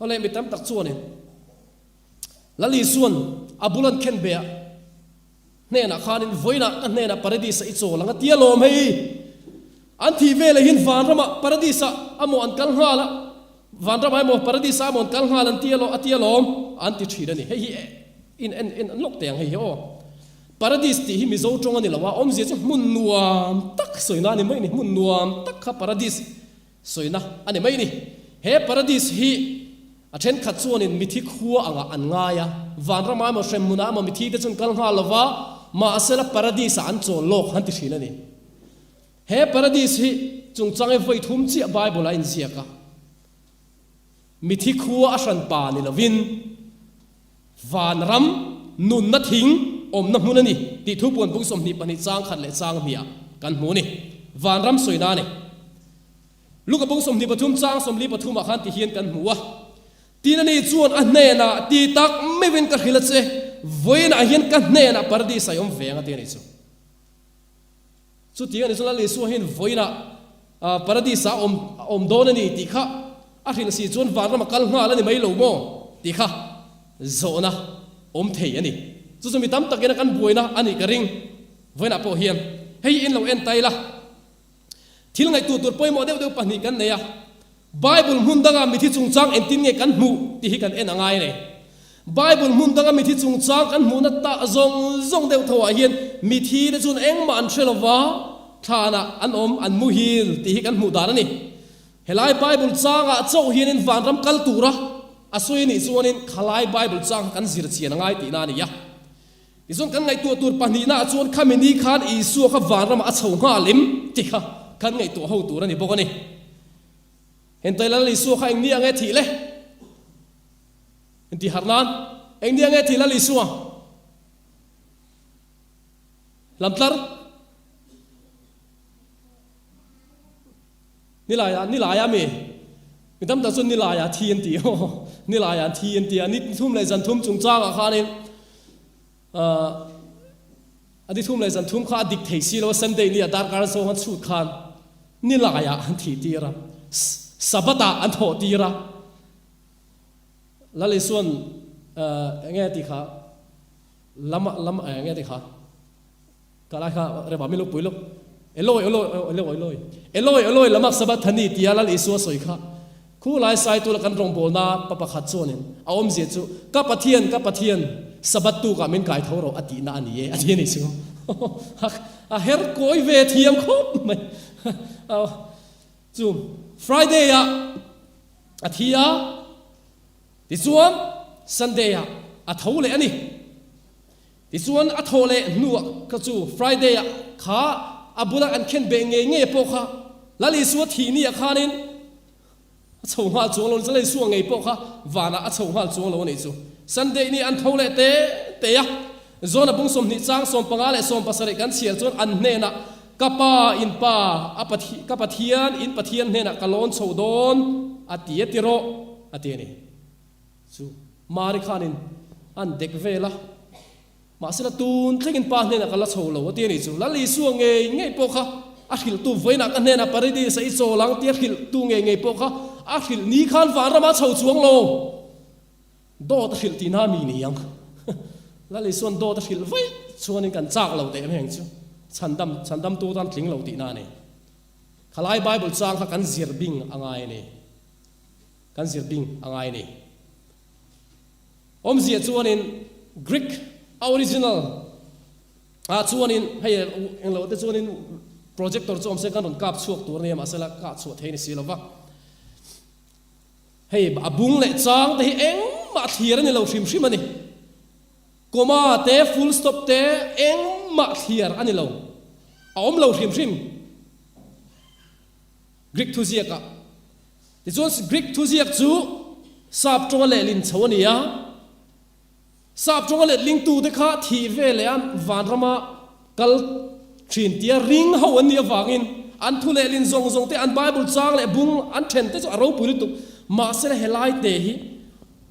[SPEAKER 1] Awle mi tam tak chuanin Lal Isuan a bul an khen be a, Hnenah khanin vawiinah ka hnenah Paradis-ah i chawl ang a ti alawm hei. An thih veleh hian vanramah Paradis-ah amaw an kal nghal a, vanramah emaw Paradis-ah amaw an kal nghal an ti alawm a ti alawm an ti thin a ni. Hei hi in en en lawk teh ang hei hi aw. Paradis tih hi Mizo tawng a ni lo a, awmzia chu hmun nuam tak sawina a ni mai a ni, hmun nuam tak kha Paradis Sawina a ni mai ni. He paradis hi a thenkhat chuanin mithi khua angah an ngai a, vanramah emaw hremhmunah emaw mithi te chu an kal nghal lo va, mahsela paradis-ah an chawl lawk han ti thin a ni. He paradis hi chungchang hi vawi thum chiah Bible-ah a inziak a, mithi khua a hranpa ni lovin vanram nunna thing awmna hmun a ni tih thu puan bung 22 chang khat leh chang hniah kan hmu a ni. Vanram sawina a ni. Luka bung 23 chang 43 ah khan ti hian kan hmu a, Tin ani chuan a hnenah, Ti tak meuhin ka hrilh a che, vawiinah hian ka hnenah Paradis ah i awm ve ang a ti a nih chu. Chutiang a nih chuan Lal Isua hian vawiinah Paradis ah a awm a awm dawn a ni tih kha a hrilh si chuan vanram a kal nghal a ni mai lo maw tih kha zawhna awm thei a ni. Chu chu mi tam takin a kan buaina a nih ka ring vawiinah pawh hian. Hei hi in lo en ta ila. Thil ngaihtuah tur pawimawh deuh deuh pahnih kan nei a, Bible hmun danga mithi chungchang engtin nge kan hmuh tih hi kan en a ngai a ni. Bible hmun danga mithi chungchang kan hmuhna tah zawng zawng deuh thoah hian mithi te chuan engmah an hre lova, thlanah an awm, an muhil tih hi kan hmuh dan a ni. Helai Bible changah chauh hianin vanram kal tura a sawi a nih chuanin khalai Bible chang kha kan zir chian a ngai tihna a ni a. Tichuan kan ngaihtuah tur pahnihnaah chuan khami ni khan Isua kha vanramah a chho nghal em tih kha kan ngaihtuah ho tur a ni bawk a ni. Hentei Lal Isua kha eng ni ang e thih le? Intih harh nan eng ni ang e thih Lal Isua? Lamtlar. Nilaiah, nilaiah mi? Mi tam tak chuan nilaiah thi an ti aw, nilaiah an thi an ti a, ni thum leh zan thum chungchangah khanin ahh a ni thum leh zan thum kha a dik thei si lo a, Sunday ni ah darkar zawng an chhut khan nilaiah an thih tir a, Sabbath ah an thawh tir a, Lal Isua'n ahh eng nge a tih kha lam lam eng nge a tih kha? Ka lai kha rema min lo pui lawk. Eloi, Eloi, Eloi, Eloi, Eloi, Eloi lama Sabathani tia Lal Isua sawi kha khu lai saitu la kan rawngbawlna pa pakhat chuanin a awmzia chu ka Pathian, ka Pathian, Sabbath tukah min kai tho rawh a tihna a ni e a ti a ni chu. A her kawi ve thiam khawp mai. Chu Friday ah a thi a, tichuan Sunday ah a tho leh a ni. Tichuan a thawh leh hnuah kha chu Friday ah kha a bula an khen beh ngei ngei pawh kha Lal Isua thih ni ah khanin a chho nghal chuang lo, Lal Isua ngei pawh kha vanah a chho nghal chuang lo a nih chu. Sunday ni an tho leh te te a, Jona bung 20 chang 15 leh 17 kan chhiar chuan an hnenah Ka pa in pa a ka Pathian in Pathian hnenah ka lawn chho dawn a ti a ti rawh a ti a ni. Chu Mari khanin an dek vel a, mahsela tun thlengin pa hnenah ka la chho lo a ti a nih chu. Lal Isua ngei ngei pawh kha a hrilhtu vawiinah ka hnenah Paradis-a i chawl ang tia hrilhtu ngei ngei pawh kha a hrilh ni khan vanramah a chho chuang lo. Dawt a hrilh tihna mi ni ang. Lal Isua'n dawt a hrilh vaih chuanin kan chak lo teh em heng chu. Chhandam, chhandamtu tan tling lo tihna a ni. Khalai Bible chang kha kan zir bing a ngai a ni. Kan zir bing a ngai a ni. Awmzia chuanin Greek a original ah chuanin hei englo te chuanin projector chu awm se kan rawn kap chhuak tur a nia mahse la kah chhuah thei a ni si lova. Hei a bung leh chang te hi engmah thlir a ni lo hrim hrim a ni. Comma te full stop te engmah. mah thliar a ni lo, a awm lo hrim hrim Greek thuziakah. Tichuan Greek thuziak chu sap tawnga lehlin chho a ni a, Sap tawnga letlingtute kha thih ve leh a vanrama kal thin tia ring ho an nih avangin an thu lehlin zawng zawng te, an Bible chang leh bung an then te chu a ropui lutuk. Mahse helai te hi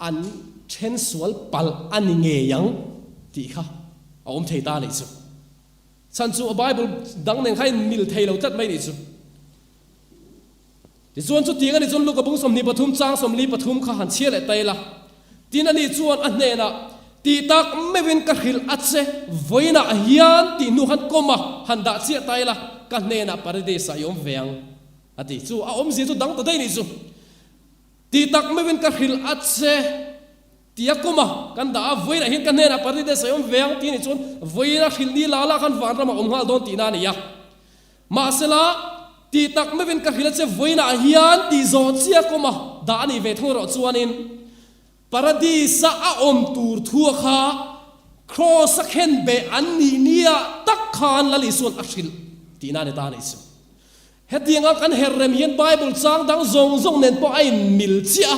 [SPEAKER 1] an then sual palh a ni ngei ang tih kha a awm thei ta a nih chu. Chhan chu a Bible dang nen kha a inmil thei lo tlat mai a nih chu. Tichuan chutiang a ni chuan Luka bung 23 chang 43 kha han chhiar leh ta ila. Tin ani chuan a hnenah, Tih tak meuhin ka hrilh a che, vawiinah hian tih hnu khan kawm a han dah chiah ta ila, ka hnenah Paradise-ah i awm ve ang, a ti. Chu a awmzia chu dang ta daih nih chu. Tih tak meuhin ka hrilh a che, tia kawm a kan dah a, vawiinah hian ka hnenah Paradise-ah i awm ve ang, tih a nih chuan vawiina hrilh ni la la khan vanramah awm nghal dawn tihna a ni a. Mahsela, tih tak meuhin ka hrilh a che vawiinah hian tih zawh chiah kawm a dah a nih ve thung erawh chuanin Paradis-a a awm tur thua kha Kraws-a khen beh an nih nia tak khan Lal Isua'n a hrilh tihna a ni ta a nih chu. Hetianga kan her rem hian Bible chang dang zawng zawng nen pawh a inmil chiah a,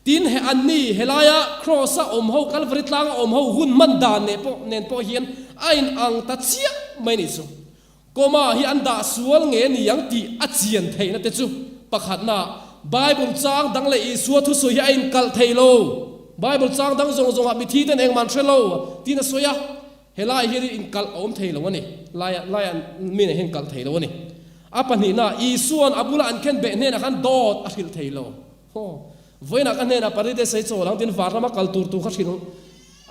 [SPEAKER 1] tin he anni helaia Kraws-a awm ho, Kalvari tlanga awm ho hun hman dan nen pawh hian a inang ta chiah mai a nih chu. Comma hi an dah sual nge ni ang tih a chian theihna te chu pakhatna, Bible chang dang leh Isua thusawi hi a inkalh thei lo. Bible chang dang zawng zawngah mithi ten engmah an hre lo tiin a sawi a, helai hian inkalh a awm thei lo a ni. Laia laia mi nen hian inkalh thei lo a ni. A pahnihna, Isua'n a bula an khen beh hnenah khan dawt a hrilh thei lo. Haw, vawiinah ka hnenah Paradise ei chawl ang tiin vanrama kal tur tur kha hrilh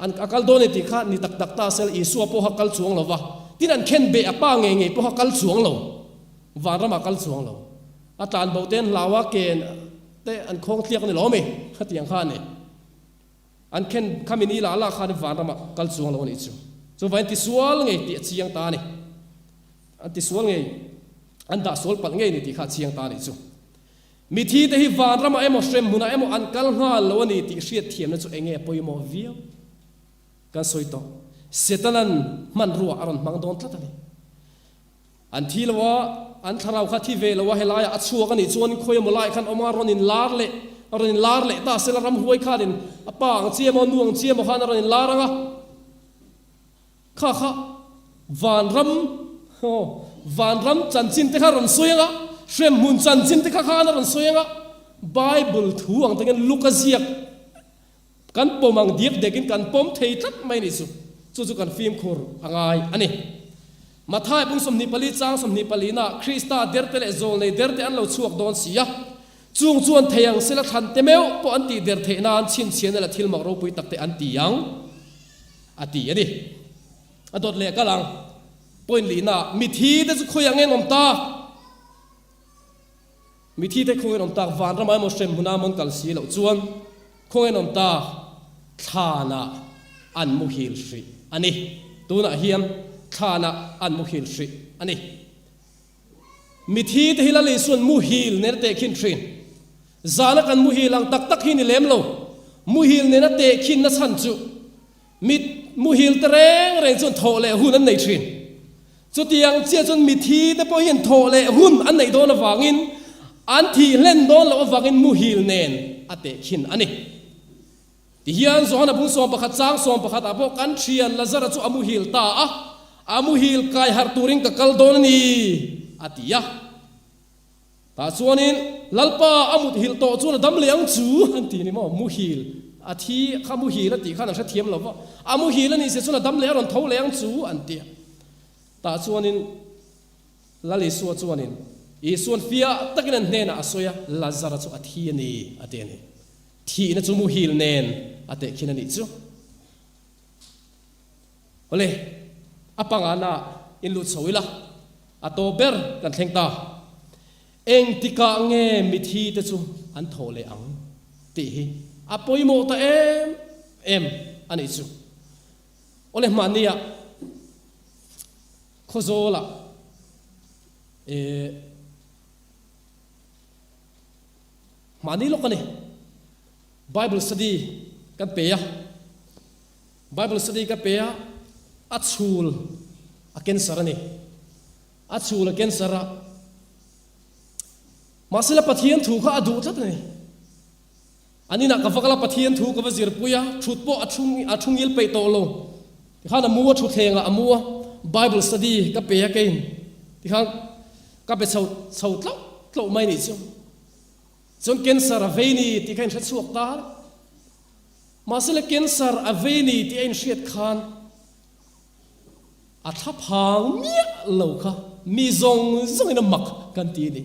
[SPEAKER 1] An a kal dawn e tih kha ni tak tak ta sel Isua pawha kal chuang lo va, tin an khen beh a pa ngei ngei pawha kal chuang lo, vanramah kal chuang lo. A tlan bo te an hlau a, ken te an khawng tliak a ni lo ami? Khatiang kha a ni. An khen khami ni lah lah khan vanramah kal chuang lo a nih chu. Chuvangin tisual ngei tih a chiang ta a ni. An tisual ngei, an dah sual palh ngei ni tih kha a chiang ta a nih chu. Mithi te hi vanramah emaw hremhmunah emaw an kal nghal lo a ni tih hriatthiamna chu enge pawimawh viau kan sawi tawh. Setanan hmanrua a rawn hmang dawn tlat a ni. An thi lo a, an thlarau kha thi ve lo a, helaiah a chhuak a nih chuan khawi emaw laiah khan awm a, rawn inlar leh a rawn inlar leh ta sela ramhuai khanin a pa ang chi emaw nu ang chi emaw khan a rawn inlar ang a. Kha kha vanram aw vanram chanchin te kha rawn sawi ang a, hremhmun chanchin te kha khan a rawn sawi ang a, Bible thu ang takin Luka ziak kan pawm ang diak dekin kan pawm thei tlat mai a nih chu, chu chu kan fimkhur a ngai a ni. Mathai bung 24 chang 24 na Krista derte leh zawlnei derte an lo chhuak dawn si a, chung chuan thei ang sela thlan te meuh pawh an tih der theih nan chhinchhiahna leh thil mak ropui tak te an ti ang. A ti a ni. A dawt leh kal ang. Point lihna, Mithi te chu khawiah nge an awm tak? Mithi te khawnge an awm tak? Vanramah emaw hremhmunah emaw an kal si loh chuan khawnge an awm tak? Thlanah an muhil hrih a ni. Tunah hian thlanah an muhil hrih a ni. Mithi te hi Lal Isua'n muhil nena tehkhin thin. Zana kan muhil ang tak tak hi ni lem lo. Muhil nena tehkhin na chhan chu mit muhil te reng reng chuan thawh leh hun an nei thin. Chutiang chiah chuan mithi te pawh hian thawh leh hun an neih dawn avangin an thih hlen dawn loh avangin muhil nen a tehkhin a ni. Tihian Johana bung 11 chang 11 ah pawh kan thian Lazara chu a muhil ta a, a muhil kai harh turin ka kal dawn a ni, a ti a. Tah chuanin Lalpa a muthilh tawh chuan a dam leh ang chu an ti ni maw? Muhil a thi kha muhil a tih khan an hrethiam lo va, a muhil a nih se chuan a dam leh a rawn tho leh ang chu an ti a. Tah chuanin Lal Isua chuanin Isua'n fiah takin an hnenah a sawi a, Lazara chu a thi a ni, a ti a ni. Thihna chu muhil nen a tehkhin a nih chu. Awle, a pangana in lut chho ila, a tawp ber kan thleng ta. Engtikah nge mithi te chu an thawh leh ang tih hi a pawimawh ta em em a nih chu. Awle, hmanniah Khawzawlah eh Mahni lawk a ni. Bible study kan pe a, Bible study ka pe a, a chhul. A cancer a ni. A chhul a cancer a. Mahsela Pathian thu kha a duh tlat a ni. An inah ka va kal a, Pathian thu ka va zirpui a, thut pawh a thu a thu ngil peih tawh lo. Tikhan a mu a, thutthlengah a mu a, Bible study ka pe a keiin tikhan ka pe chho chho tlauh tlauh mai nih chu. Chuan cancer a vei ni tih kha inhre chhuak ta a. Mahsela cancer a vei ni tih a inhriat khan A thla phang miah lo kha mi zawng zawngin a mak kan ti a ni.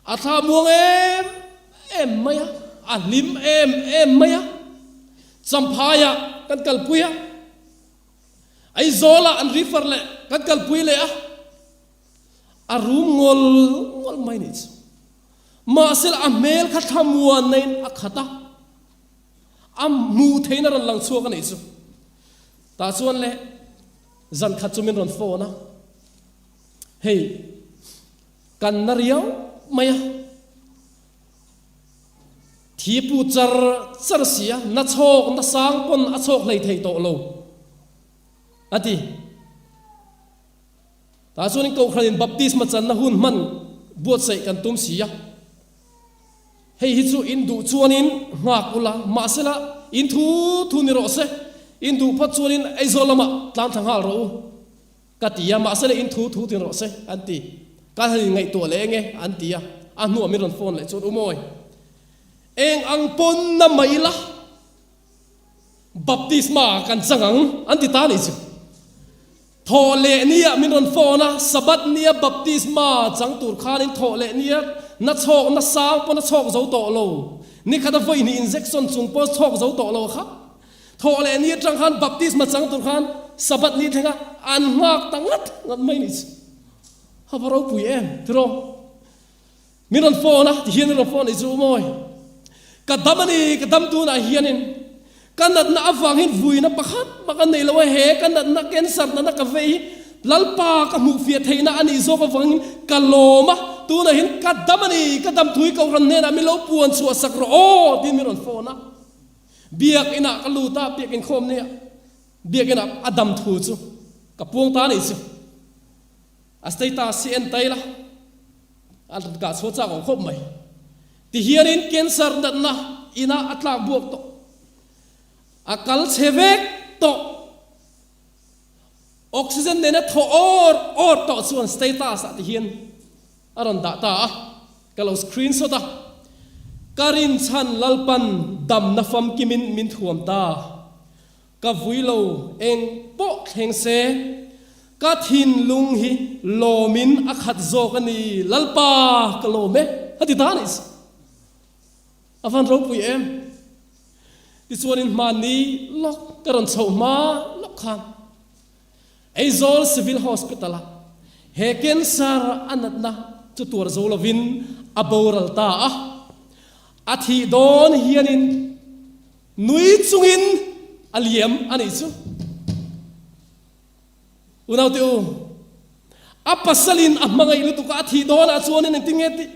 [SPEAKER 1] A thla muang em em mai a, a hlim em em mai a. Champhaiah kan kalpui a, Aizawlah an refer leh kan kalpui leh a, a rum ngawl ngawl mai nih chu. Mahsela a hmel kha thlamuanna-in a khat a, a hmuh theihna rawn lang chhuak a nih chu. Tah chuan le zan khat chu min rawn phone a, hei kan na riau mai a, thi pu char char si a, na chhawk na sang pawn a chhawk hlei thei tawh lo a ti. Tah chuanin Kohhranin baptisma channa hun hman buatsaih kan tum si a. Hei hi chu in duh chuanin nghak ula, mahsela in thu thu ni rawh se, in duh phawt chuanin Aizawl lamah tlan thla nghal rawh u, ka ti a, mahsela in thu thu ti rawh se, an ti. Ka han inngaihtuah leh eng e, an ti a, a hnuah min rawn phone leh chuan, U Mawi, eng ang pawn na mai la, Baptisma kan chang ang, an ti ta a nih chu. Thawh leh nia min rawn phone a, Sabbath nia baptisma chang tur khanin thawh leh nia na chhawk na sang pawn a chhawk zo tawh lo. Ni khat a vawi hnih injection chung pawh chhawk zo tawh lo kha. Thawh leh ni atang khan baptisma chang tur khan Sabbath ni thleng a an nghak ta ngat ngat mai ni chu. A va ropui em tiraw? Min rawn phone a, tihian min rawn phone nih chu mawi. Ka dam a ni, ka dam tunah hianin ka natna avangin vuina pakhat mah ka nei lo a, he ka natna cancer natna ka vei hi Lalpa ka hmuh fiah theihna a nih zawk avangin ka lawm a, tunah hian ka dam a ni, ka dam thui Kohhran hnenah min lo puan chhuah sak rawh aw tiin min rawn phone a. Biakinah ka lut a, biakin khawm nia biakinah a dam thu chu ka puang ta a nih chu. A status hi en ta ila, a kah chhuah chak awm khawp mai. Tihianin cancer natna ina a tlak buak tawh, a kal chhe vek tawh, oxygen nena thaw awr awr tawh chuan status ah tihian a rawn dah ta a, ka lo screenshot a, ka rinchhan Lalpan damna famkimin min thuam ta. Ka vui lo eng pawh thleng se, ka thinlung hi lawmin a khat zawk a ni, Lalpa ka lawm e, a ti ta a nih chu. A van ropui em? Tichuanin hmanni lawk ka rawn chhoh hma lawk khan Aizawl Civil Hospital-a he cancer a natna chu tuar zo lovin a boral ta a, a thih dawn hianin Nui chungin a liam a nih chu. Unaute u, a pasalin a hmangaih lutuk a, a thih dawnah chuanin engtin nge tih?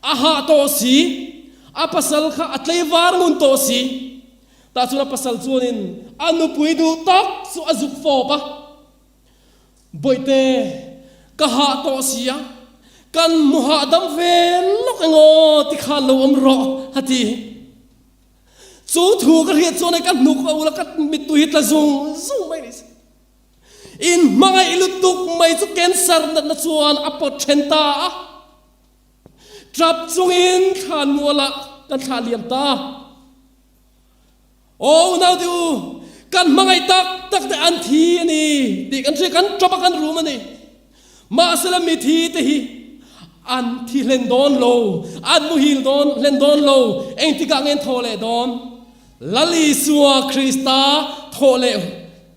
[SPEAKER 1] A hah tawh si, a pasal kha a tleivar ngun tawh si. Tah chuan a pasal chuanin a nupui duh tak chu a zuk fawp a, Bawihte, ka hah tawh si a, kan hmu hahdam ve lawk engaw tikhan lo awm rawh, a ti. Chu thu ka hriat chuan ka hnuk a ul a, ka mittui hi tla zung zung mai ni. In hmangaih lutuk mai chu cancer natna chuan a pawt then ta a. Tap chungin thlan mualah kan thlah liam ta. Aw unaute u, kan hmangaih tak tak te an thi a ni tih kan hria, kan tap a kan rum a ni. Mahsela mithi te hi an thi hlen dawn lo, an muhil dawn hlen dawn lo, engtikah nge an thaw leh dawn? Lal Isua Krista thaw leh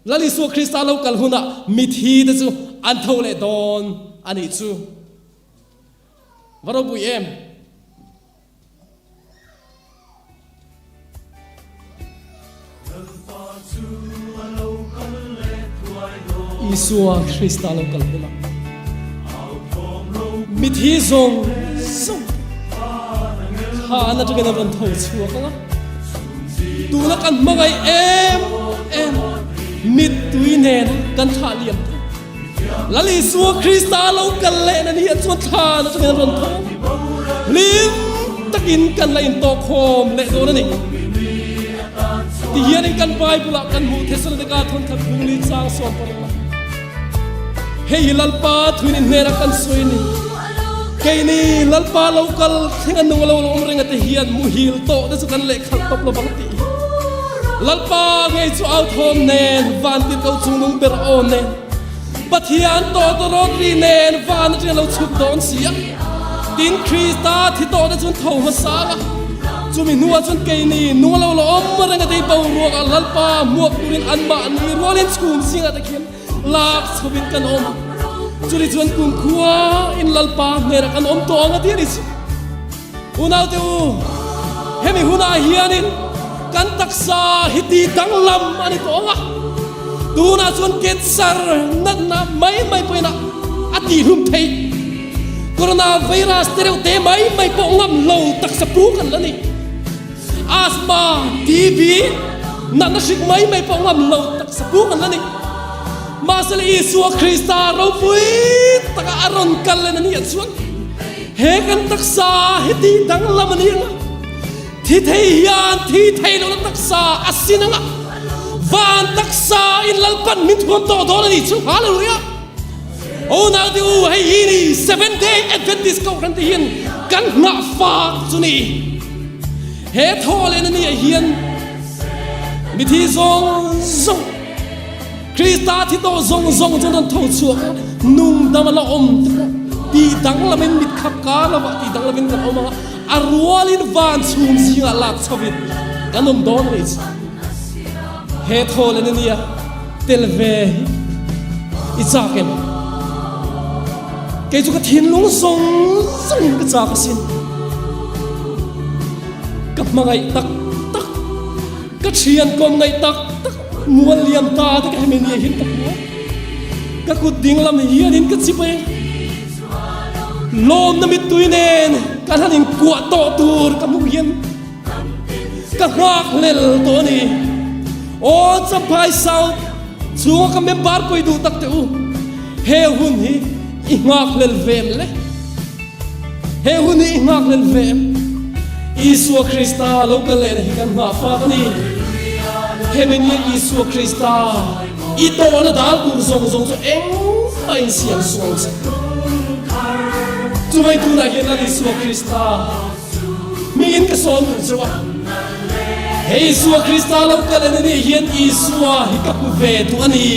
[SPEAKER 1] Lal Isua Krista lo kal hunah mithi te chu an tho leh dawn a nih chu. Va ropui em! Isua Krista lo kal hunah mithi zawng zawng thlan atangin an rawn tho chhuak ang a, tuna kan hmangaih em em mittui nen kan thlah liam thei. Lal Isua Krista lo kal lehna ni ah chuan thlan atangin a rawn tho. Hlim takin kan la intawhkhawm leh dawn a ni. Ti hianin kan Bible ah kan hmuh Thessalonika thawnthat bungli chang 16 ah. Hei hi Lalpa thuin in hnenah kan sawi a ni. Keini Lalpa lo kal thleng a nung a lo la awm reng a te hian muhil tawh te chu kan lehkhalh tawp lo vang tih hi. Lalpa ngei chu au thawm nen vantirhkoh chungnung ber aw nen Pathian tawtawrawt ri nen van atanga lo chhuk dawn si a. Tin Krista thi tawh te chuan tho hmasa a, chumi hnuah chuan keini nung a lo la awm reng a tei boruak ah Lalpa hmuak turin anmahni rualin chhum zingah te khian lak chhovin kan awm a. Chumi chuan kumkhua in Lalpa hnenah kan awm tawh ang a ti a ni chu. Unaute u, hemi hunah hianin kan taksa hi ti danglam a ni tawh ang a, tunah chuan cancer natna mai mai pawhin a tihlum theih. Corona virus te reuh te mai mai pawh ngam lo taksa pu kan la ni. Asthma, TB natna hrik mai mai pawh ngam lo taksa pu kan la ni. Mahse Isua Krista ropui taka a rawn kal len a nih chuan He kan taksa hi ti danglam a ni ang a, thi thei hian thi thei lohna taksa a sin ang a, van taksa in Lalpan min thuam tawh dawn a ni chu. Hallelujah! O naute u, hei hi ni Seventh Day Adventist Kohhran te hian kan nghah fak chu ni. He thaw lehna ni ah hian mithi zawng zawng, Krista thi tawh zawng zawng chuan rawn tho chhuak a, nung dam a la awm te pawh tih danglamin mit khap kar lovah tih danglamin kan awm ang a, a rualin van chhum zingah lak chhovin kan awm dawn a nih chu. He thaw len a nia, tel ve hi i chak em? Kei chu ka thinlung zawng zawngin ka chak asin. Ka hmangaih tak tak, ka thian kawm ngaih tak tak. Mual liam ta te ka hemi ni hin ka hmu a, ka kut ding lam hianin ka chip a, lawmna mittui nen kan han inkuah tawh tur ka hmuh hian ka nghak hlel tawh a ni. Aw Champhai South chhunga ka member pawih duh tak teh u, he hun hi i nghak hlel ve em le? He hun hi i nghakhlel ve em? Isua Krista lo kal lehna hi kan nghah fak a ni. Hemi nia Isua Krista i tawhna dal tur zawng zawng chu engmah insiam suh ang che. Chuvei tunah hian Lal Isua Krista hmingin ka sawn duh cheu a. He Isua Krista lo kal lehna ni hian Isua hi ka hmu ve duh a ni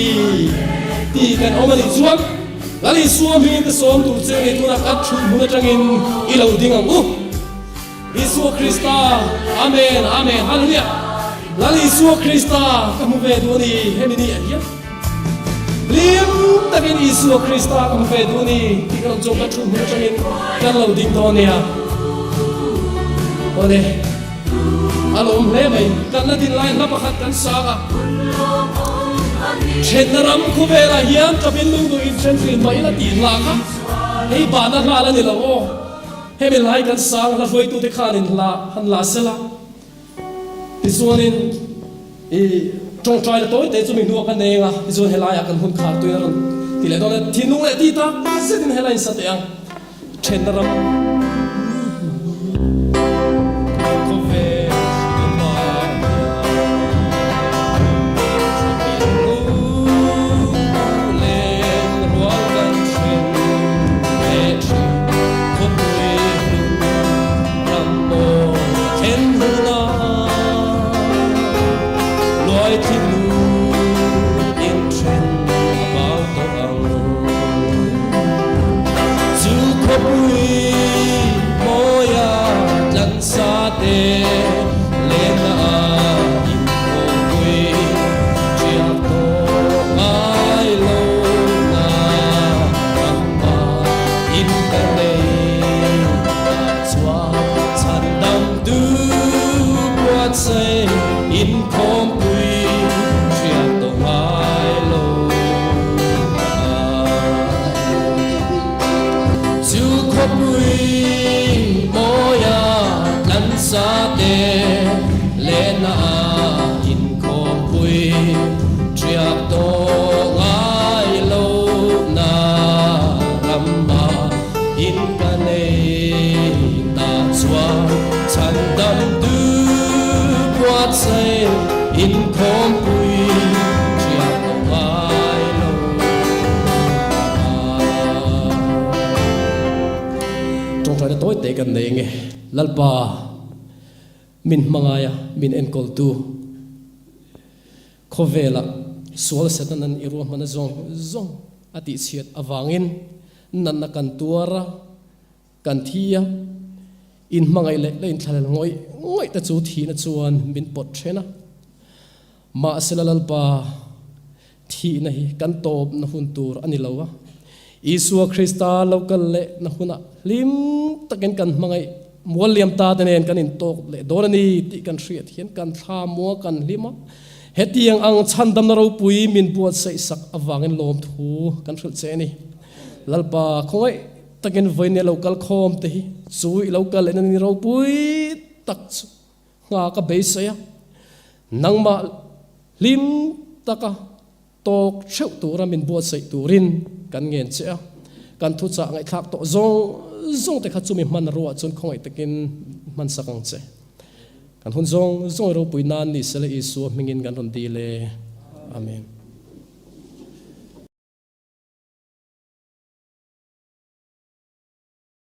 [SPEAKER 1] tih kan awm a nih chuan, Lal Isua hmingin ka sawm tur che ni tunah ka thut hmun atangin i lo ding ang u. Isua Krista, Amen, Amen, Hallelujah. Lal Isua Krista ka hmu ve duh a ni hemi ni ah hian. Hlim takin Isua Krista ka hmu ve duh a ni tih ka rawn chuan ka thut hmun atangin kan lo ding dawn nia. Awle. A lawm hle mai. Kan la din lai hla pakhat kan sang a. Thenna ram khawvelah hian ṭapin lungduh in then thin mah ila tih hla kha hei bahna hla la ni lo aw. Hemi lai kan sang hla hruaitute khanin hla han la sela. Tichuanin i ṭawngṭai la tawi te chu mi hnuah ka neng a, tichuan helaiah kan hun khar tuin a rawn ti leh dawn a, thinlung leh ti tak zetin helai in sa teh ang. Thenna ram khawvel hrilhah hian Thapin lunglen rual kan then leh thin Khawpui hlun ram mawi a then hun a Luai thinlung inthen a bau tawh ang. Chu khawpui mawia tlansa te lehna ah inkhawmpui ṭiak tawh ngai lo na ramma in ka nei ah chuan chhandamtu buatsaih inkhawmpui ṭiak tawh ngai lo Chu khawpui mawia tlansa te. Ṭawngṭaina tawi te kan nei nge. Lalpa min hmangaia min enkawltu khawvela sual Satanan i ruahmana zawng zawng a tihchhiat avangin natna kan tuar a, kan thi a, inhmangaih leh la inthlahlel ngawih ngawih te chu thihna chuan min pawt then a. Mahsela Lalpa thihna hi kan tawpna hun tur a ni lo a, Isua Krista lo kal lehna hunah hlim takin kan hmangaih mual liam ta te nen kan intawk leh dawn a ni tih kan hriat hian kan thla mua kan hlim a, hetiang ang chhandamna ropui min buatsaih sak avangin lawmthu kan hrilh che a ni. Lalpa khawngaih takin vawinia lo kal khawm te hi chu i lo kal lehna ni ropui tak chu Hna ka beisei a, nangmah hlim taka tawk theuh tura min buatsaih turin kan ngen che a, kan thuchah ngaihthlak tawh zawng zawng te kha chumi hman ruah chuan khawngaih takin hman sak ang che. Kan hun zawng zawng i ropui nan ni sela Isua hmingin kan rawn dil e. Amen.